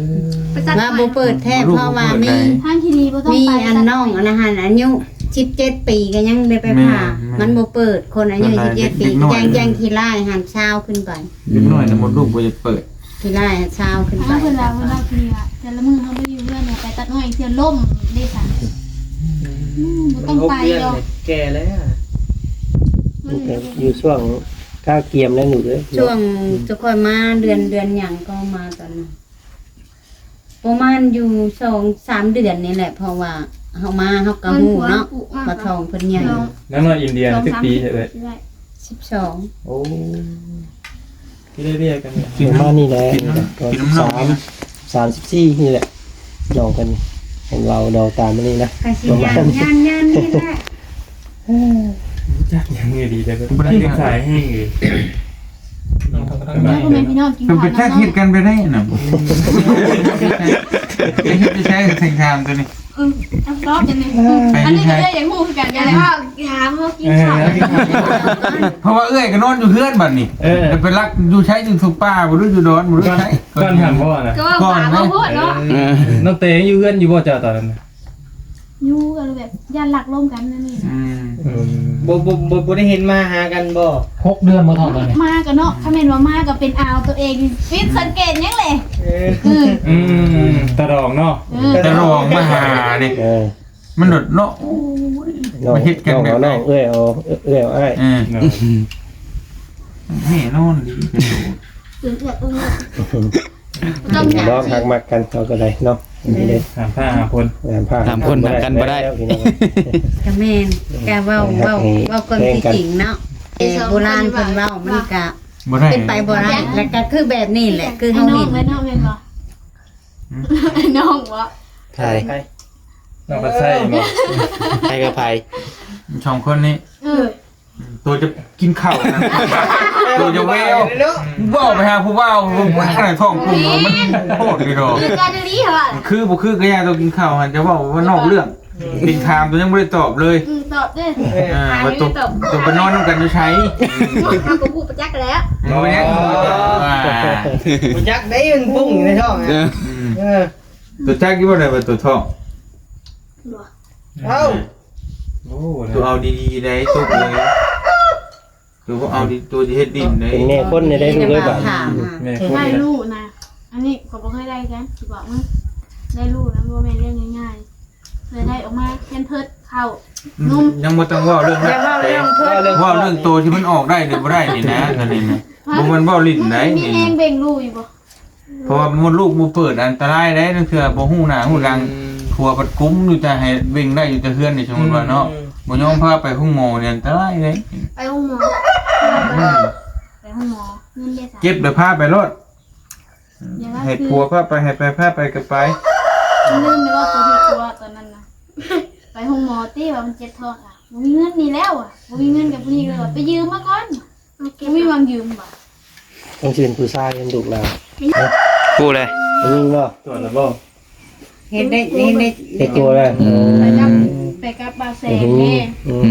ວ່າບໍ່ເປີດແທ້ ເພາະວ່າມີ ທາງທີ່ດີບໍ່ຕ້ອງໄປ ອັນນ້ອງອັນນັ້ນຫັ້ນ ອາຍຸສິບເຈັດປີກໍຍັງໄດ້ໄປຜ່າ ແມ່ນໆ ມັນບໍ່ເປີດ ຄົນອາຍຸສິບເຈັດປີ ແຈ້ງ ແຈ້ງຂີ້ລ້າຍຫັ້ນ ຊາວຂຶ້ນໄປ ເດັກນ້ອຍນະ ມະດົກບໍ່ຢາກເປີດ ຂີ້ລ້າຍຊາວຂຶ້ນໄປ ເພິ່ນວ່າ ເພິ່ນວ່າ ເພິ່ນວ່າ ແຕ່ລະມື້ເຮົາໄປຢູ່ເຮືອນ ໄປຕັດອ້ອຍ ເທື່ອລົ້ມເດ້ຊັ້ນ ອືມ ບໍ່ຕ້ອງໄປດອກ ແກ່ແລ້ວ ມັນ ຢູ່ຊ່ວງກະກຽມແລ້ວລູກເອີຍ ຊ່ວງ ອືມ ຈະຄ່ອຍມາເດືອນ ເດືອນຫຍັງກໍມາຕອນນັ້ນ ປະມານຢູ່ສອງສາມເດືອນນີ້ແຫຼະ ເພາະວ່າເຮົາມາເຮົາກໍຮູ້ເນາະ ວ່າທ້ອງເພິ່ນໃຫຍ່ ເນາະ ນາງນ້ອຍອິນເດຍຈັກປີເອີຍ? ສິບສອງ ໂອ້ ທີ່ໄດ້ເວຍກັນ ປະມານນີ້ແຫຼະ ສິບສາມ ສາມສິບສີ່ນີ້ແຫຼະ ນ້ອງເພິ່ນ ເຫັນເວົ້າດອກຕາມນີ້ນະ ກໍຊິຍ່າງ ຍ່າງ ຍ່າງນີ້ແຫຼະ ບໍ່ຈັກຫຍັງອີ່ຫຼີເດ້ ບໍ່ໄດ້ສາຍແຮງອີ່ຫຼີ ເອີ ພໍ່ແມ່ພີ່ນ້ອງກິນ ເພິ່ນໄປຈັກເຮັດກັນໄປໄດ້ນະ ໄປເຮັດໄປໃຊ້ແທງທາງຕົວນີ້ ອືມ ຕອບອັນນີ້ ໄປ ອັນນີ້ກໍໄດ້ຢາກຮູ້ຄືກັນ ຢາກຖາມເຮົາກິນເຂົ້າ ເອີ ເພາະວ່າເອື້ອຍກໍນອນຢູ່ເຮືອນບັດນີ້ ເອີ ແລ້ວໄປລັກຢູ່ໃສ ຢູ່ທຸກປ່າບໍ່ຮູ້ ຢູ່ດອນບໍ່ຮູ້ໃສ ກ່ອນຖາມພໍ່ນະ ກໍວ່າ ກ່ອນ ວ່າໂພດເນາະ ເອີ ນ້ອງເຕຍັງຢູ່ເຮືອນຢູ່ບໍ່ເຈົ້າຕອນນັ້ນນະ? ຢູ່ກໍແບບຢ້ານລັກລົມກັນນັ້ນນີ້ ອືມ ອືມ ບໍ່ ບໍ່ ບໍ່ ບໍ່ໄດ້ເຫັນມາຫາກັນບໍ່? ຫົກເດືອນບໍ່ເທົ່າກັນ ມາກໍເນາະ ຄັນແມ່ນວ່າມາກໍເປັນອາວຕົວເອງ ຜິດສັງເກດຫຍັງແຫຼະ ເອີ ອືມ ອືມ ຕະດອງເນາະ ເອີ ຕະດອງມາຫາເດ້ ເອີ ມັນໂດດເນາະ ໂອ້ຍ ມາເຮັດກັນແບບ ນ້ອງເອື້ອຍເອົາ ເອື້ອຍເອົາອ້າຍ ເອີ ເນາະ ແນ່ນອນດີ ເປັນໂຕ ເປັນເອື້ອຍເອີ້ຍ ຕ້ອງຢາກ ລອງຮັກມັກກັນເຮົາກໍໄດ້ເນາະ ນີ້ເດ້ ຫ້າມພາຫ້າມພົນ ຫ້າມພາຫ້າມພົນ ຮັກກັນບໍ່ໄດ້ ກໍແມ່ນ ກະເວົ້າ ເວົ້າ ເວົ້າຄວາມຈິງເນາະ ແຕ່ໂບລານເພິ່ນເວົ້າມັນກະບໍ່ໄດ້ ເປັນໄປບໍ່ໄດ້ ແລ້ວກະຄືແບບນີ້ແຫຼະ ຄືເຮົາເຫັນ ໄອ້ນ້ອງແມ່ນບໍ່? ໄອ້ນ້ອງບໍ່? ໃຜ? ນ້ອງພັດໄຊບໍ່? ໃຜກັບໃຜ? ສອງຄົນນີ້ ເອີ ໂຕຈະກິນເຂົ້ານະ ໂຕຈະແວວ ເວົ້າໄປຫາຜູ້ບ່າວ ຜູ້ບ່າວໃນທ້ອງກຸ້ມ ມັນໂພດຢູ່ດອກ ຄືກັນອີ່ຫຼີຫວາ ຄືບໍ່ຄືກໍຢ່າ ໂຕກິນເຂົ້າຫັ້ນ ຈະເວົ້າວ່ານອກເລື່ອງ ເປັນຖາມໂຕຍັງບໍ່ໄດ້ຕອບເລີຍ ອືມ ຕອບເດ້ ເອີ ວ່າໂຕ ໂຕໄປນອນນຳກັນຢູ່ໃສ ເຮົາກໍຮູ້ປະຈັກແລ້ວ ບໍ່ແມ່ນ ອ່າ ບໍ່ຈັກໄດ້ ມັນປຸ້ງຢູ່ໃນທ້ອງ ເອີ ອືມ ເອີ ໂຕຈັກຢູ່ບໍ່ໄດ້ວ່າໂຕທ້ອງ ບໍ່ ເອົ້າ ໂອ້ ໂຕເອົາດີໆໄດ໋ ຕົກເລີຍ ໂຕບໍ່ເອົາດີ ໂຕຈະເຮັດດິນໄດ໋ ເປັນແມ່ຄົນໄດ້ລູກເອີຍ ບາດ ແມ່ຄົນ ໄດ້ລູກນະ ອັນນີ້ກໍບໍ່ເຄີຍໄດ້ຄືກັນ ຊິບອກມຶງ ໄດ້ລູກນະ ບໍ່ແມ່ນເລື່ອງງ່າຍໆ ເຄີຍໄດ້ອອກມາ ແພມເພີດ ເຂົ້າ ອືມ ນົມ ຍັງບໍ່ຕ້ອງເວົ້າເລື່ອງນັ້ນ ເວົ້າເລື່ອງໂຕທີ່ມັນອອກໄດ້ຫຼືບໍ່ໄດ້ນີ້ນະ ຕອນນີ້ນະ ບໍ່ແມ່ນເວົ້າຫຼິ້ນໄດ໋ ມີແຮງເບັ່ງລູກຢູ່ບໍ່? ເພາະວ່າມົດລູກບໍ່ເປີດ ອັນຕະລາຍເດ້ ລາງເທື່ອບໍ່ຮູ້ໜ້າຮູ້ຫຼັງ ອືມ ຜົວພັດກຸມຢູ່ແຕ່ໃຫ້ເບັ່ງໄດ້ຢູ່ແຕ່ເຮືອນນີ້ ສົມມຸດວ່າເນາະ ອືມ ບໍ່ຍອມພາໄປໂຮງໝໍນີ້ ອັນຕະລາຍເດ້ ໄປໂຮງໝໍ ອືມ ໄປໂຮງໝໍ ເງິນເດ້ ເຈັບແລ້ວພາໄປໂລດ ໃຫ້ຜົວພາໄປ ໃຫ້ໃຜພາໄປກໍໄປ ລືມໄດ້ວ່າຕົວເຮັດຕົວຕອນນັ້ນນະ ໄປໂຮງໝໍຕິວ່າມັນເຈັບທ້ອງ ອ່ະ ບໍ່ມີເງິນນີ້ແລ້ວ ອ່ະ ບໍ່ມີເງິນກັບຜູ້ນີ້ເລີຍ ໄປຢືມມາກ່ອນ ບໍ່ມີຫວັງຢືມບໍ່? ຕ້ອງເປັນຜູ້ຊາຍເປັນລູກຫຼານ ຮູ້ແລ້ວ ໄດ້ຍິນບໍ່? ຕວດແລ້ວບໍ່? ເຮັດໄດ້ ເຮັດໄດ້ ເຮັດຕົວໄດ້ ອືມ ໄປກັບ ໄປກັບບ່າວແສງແດ່ ອືມ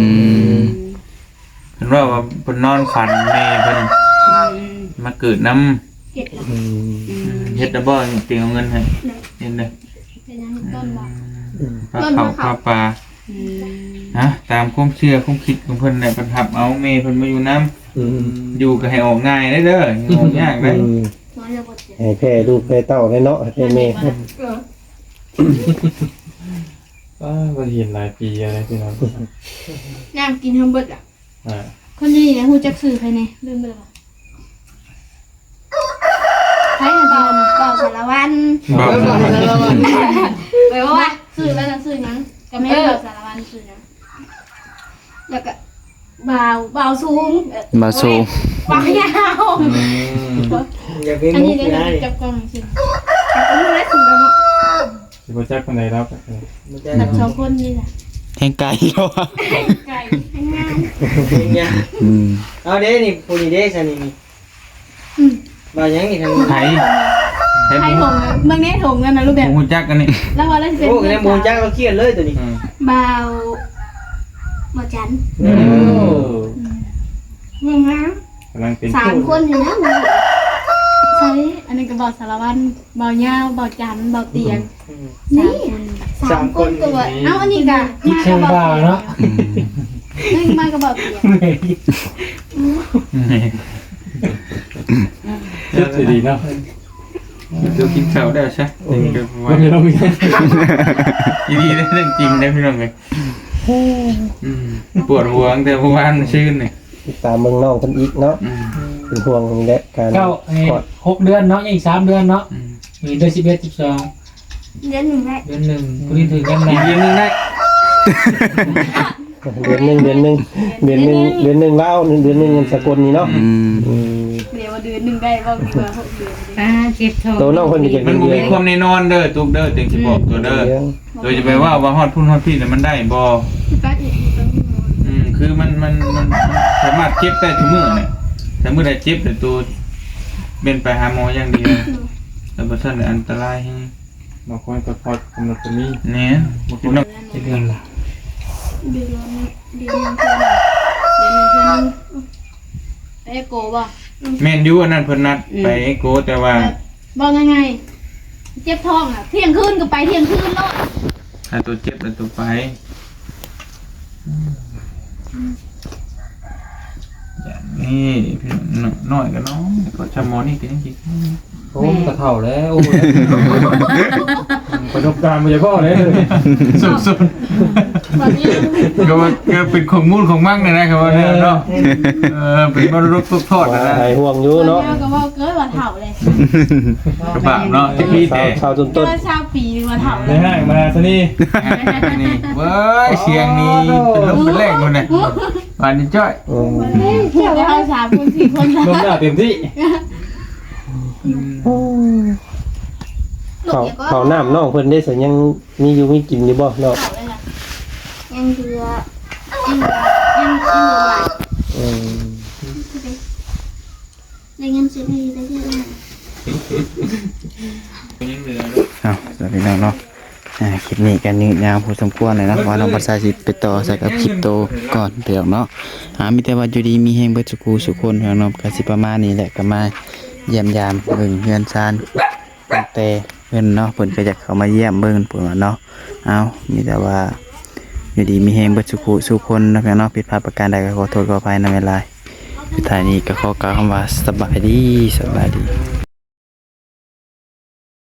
ອືມ ເພິ່ນເວົ້າວ່າເພິ່ນນອນຝັນແມ່ເພິ່ນ ອືມ ມາເກີດນຳ ເຮັດແລ້ວ ອືມ ອືມ ເຮັດແລ້ວບໍ່? ເຕີງເອົາເງິນໃຫ້ ເຮັດເດີ ເຮັດຫຍັງ? ຕົ້ນບໍ່? ອືມ ພາເຂົ້າພາປາ ອືມ ຮະ ຕາມຄວາມເຊື່ອຄວາມຄິດຂອງເພິ່ນແຫຼະ ເພິ່ນຮັບເອົາແມ່ເພິ່ນມາຢູ່ນຳ ອືມ ຢູ່ກໍໃຫ້ອອກງ່າຍເດີ ອອກຍາກເດີ ອືມ ໃຫ້ແຜ່ລູກແຜ່ເຕົ້າໄດ້ເນາະ ໃຫ້ແຜ່ແມ່ ເອີ ປ້າ ບໍ່ໄດ້ເຫັນຫຼາຍປີແລ້ວເດ້ພີ່ນ້ອງ ນ້ຳກິນເຮົາເບິດລະ ອ່າ ຄົນນີ້ນະ ຮູ້ຈັກຊື່ໃຜແດ່? ລືມເບິດລະ ໃຜນະ? ບ່າວ ບ່າວສາລະວັນ ບ່າວສາລະວັນ ໄປວ່າຊື່ລາວນະ ຊື່ຫຍັງ? ກໍແມ່ນ ເອີ ບ່າວສາລະວັນ ຊື່ຫຍັງ? ແລ້ວກໍບ່າວ ບ່າວສູງ ບ່າວສູງ ບ່າວຍາວ ອືມ ຢ່າໄປມຸກນະ ຈັບກ້ອງຊິ ຈັບກ້ອງໄດ້ສູງແລ້ວເນາະ ຊິບໍ່ຈັກປານໃດດອກ ຈັກສອງຄົນນີ້ແຫຼະ ແຮງໄກເນາະ ແຮງໄກ ແຮງງາມ ແຮງງາມ ອືມ ເອົາເດ້ນີ້ ຜູ້ນີ້ເດ້ຊະນີ້ ອືມ ບ່າວຫຍັງນີ້ທາງ ໃຜ ໃຜ ໃຜ ໃຜ ຖົງ ເບິ່ງແດ່ຖົງນັ້ນນະ ຮູບແບບ ບໍ່ຮູ້ຈັກອັນນີ້ ລາວວ່າລາວຊິເປັນ ໂອ້ ແຕ່ບໍ່ຮູ້ຈັກ ລາວຂຽນເລີຍຕົວນີ້ ອືມ ບ່າວ ບໍ່ຈັນ ໂອ້ ເບິ່ງນະ ກຳລັງເປັນ ສາມຄົນນີ້ນະ ໃຊ່ ອັນນີ້ກໍເບົາສາລະວັນ ເບົາຍາວ ເບົາຈັນ ເບົາຕຽງ ອືມ ນີ້ ສາມຄົນ ສາມຄົນກໍວ່າ ນີ້ ເອົ້າ ອັນນີ້ກໍ ມາກັບເບົາຕຽງເນາະ ອືມ ນີ້ມາກັບເບົາຕຽງ ເຈັບດີເນາະ ເຈົ້າກິນເຂົ້າແລ້ວຊະ ໂອ້ຍ ເດີ ອີ່ຫຼີເດ້ ເລື່ອງຈິງເດ້ພີ່ນ້ອງເອີຍ ອືມ ປວດຫົວຕັ້ງແຕ່ມື້ວານມື້ຊືນນີ້ ຕິດຕາມເບິ່ງນ້ອງເພິ່ນອີກເນາະ ອືມ ເປັນຫ່ວງນີ້ແຫຼະ ການ ເກົ້າ ເອີ ຄອດ ຫົກເດືອນເນາະ ຍັງອີກສາມເດືອນເນາະ ອືມ ນີ້ເດືອນສິບເອັດ ສິບສອງ ເດືອນໜຶ່ງແຫຼະ ເດືອນໜຶ່ງ ຜູ້ນີ້ຖືກເດືອນໜຶ່ງ ເດືອນໜຶ່ງໄດ້ ເດືອນໜຶ່ງ ເດືອນໜຶ່ງ ເດືອນໜຶ່ງ ເດືອນໜຶ່ງລາວ ເດືອນໜຶ່ງສາກົນນີ້ເນາະ ອືມ ອືມ ດຽວວ່າເດືອນໜຶ່ງໄດ້ ເວົ້າດີກວ່າຫົກເດືອນ ອ່າ ເຈັບທ້ອງ ໂຕນ້ອງເພິ່ນກໍຢາກ ມັນບໍ່ມີຄວາມແນ່ນອນເດີ ຕຸກເດີ ເຕັງຊິບອກໂຕເດີ ໂດຍຈະໄປເວົ້າວ່າຮອດພຸ້ນຮອດພີ້ນະ ມັນໄດ້ບໍ່ ອືມ ຄືມັນ ມັນ ມັນ ມັນສາມາດເຈັບໄດ້ທຸກມື້ແຫຼະ ຖ້າມື້ໃດເຈັບແລ້ວໂຕແມ່ນໄປຫາໝໍຢ່າງດຽວ ແລ້ວບໍ່ຊັ້ນອັນຕະລາຍແຮງ ບາງຄົນກໍຄອດກຳນົດກໍມີ ແມ່ນ ບາງຄົນ ເດືອນລະ ເດືອນ ເດືອນໜຶ່ງເທື່ອໜຶ່ງ ເດືອນໜຶ່ງເທື່ອໜຶ່ງ ເອໂກບໍ່? ແມ່ນຢູ່ ອັນນັ້ນເພິ່ນນັດ ອືມ ໄປເອໂກ ແຕ່ວ່າ ແບບ ເວົ້າງ່າຍໆ ເຈັບທ້ອງນະ ທ່ຽງຄືນກໍໄປທ່ຽງຄືນໂລດ ຖ້າຕົວເຈັບແລ້ວຕົວໄປ ນີ້ພີ່ນ້ອງ ນ້ອຍກໍນ້ອຍ ກໍຊຳໝໍນີ້ກໍຍັງຊິ ໂອ້ ມັນກໍເຖົ້າແລ້ວ ໂອ້ຍ ປະສົບການບໍ່ຢາກເວົ້າເດ້ ສຸດໆ ກໍວ່າ ກໍເປັນຂອງມູນຂອງມັງນີ້ນະ ກໍວ່າແນວເນາະ ເອີ ເປັນມໍລະດົກຕົກທອດນະ ຫາຍຫ່ວງຢູ່ເນາະ ກໍເວົ້າເກີນວ່າເຖົ້າເລີຍ ກະບາບເນາະ ຈັກປີແທ້ ຊາວຕົ້ນໆ ຊາວປີວ່າເຖົ້າເລີຍ ໃນຫ້າງມະນາສະນີ ນີ້ ເວີຍ ສຽງນີ້ເປັນລົມເປັນແລງພຸ້ນນະ ບາດນີ້ຈ້ອຍ ໂອ້ຍ ເຮົາສາມຄົນສີ່ຄົນ ລົມໜ້າເຕັມທີ່ ອືມ ເຂົ້າ ເຂົ້ານ້ຳນ້ອງເພິ່ນເດ້ ຊະ ຍັງມີຢູ່ມີກິນຢູ່ບໍ່ນ້ອງ? ຍັງເຫຼືອ ຍັງ ຍັງ ຍັງເຫຼືອຫຼາຍ ອືມ ໄດ້ເງິນເກັບໄວ້ໄດ້ເຍອະ ເອົາ ສະນັ້ນເນາະ ອ່າ ຄລິບນີ້ກໍຍືດຍາວພໍສົມຄວນແລ້ວເນາະ ວ່ານ້ອງພັດໄຊຊິໄປຕໍ່ໃສ່ກັບຄລິບໂຕກ່ອນພີ່ນ້ອງເນາະ ອ່າ ມີແຕ່ວ່າຢູ່ດີມີແຮງເບິດສູ່ຄູ່ສູ່ຄົນພີ່ນ້ອງເນາະ ກໍຊິປະມານນີ້ແຫຼະ ກໍມາຢ້ຽມຢາມເບິ່ງເຮືອນຊານ ຕັ້ງແຕ່ເພິ່ນເນາະ ເພິ່ນກໍຢາກເຂົ້າມາຢ້ຽມເບິ່ງເພິ່ນວ່າເນາະ ເອົາ ມີແຕ່ວ່າຢູ່ດີມີແຮງເບິດສູ່ຄູ່ສູ່ຄົນເນາະ ພີ່ນ້ອງເນາະ ຜິດພາດປະການໃດກໍຂໍໂທດຂໍອະໄພນຳຫຼາຍໆ ສຸດທ້າຍນີ້ກໍຂໍກ່າວຄຳວ່າສະບາຍດີ ສະບາຍດີ.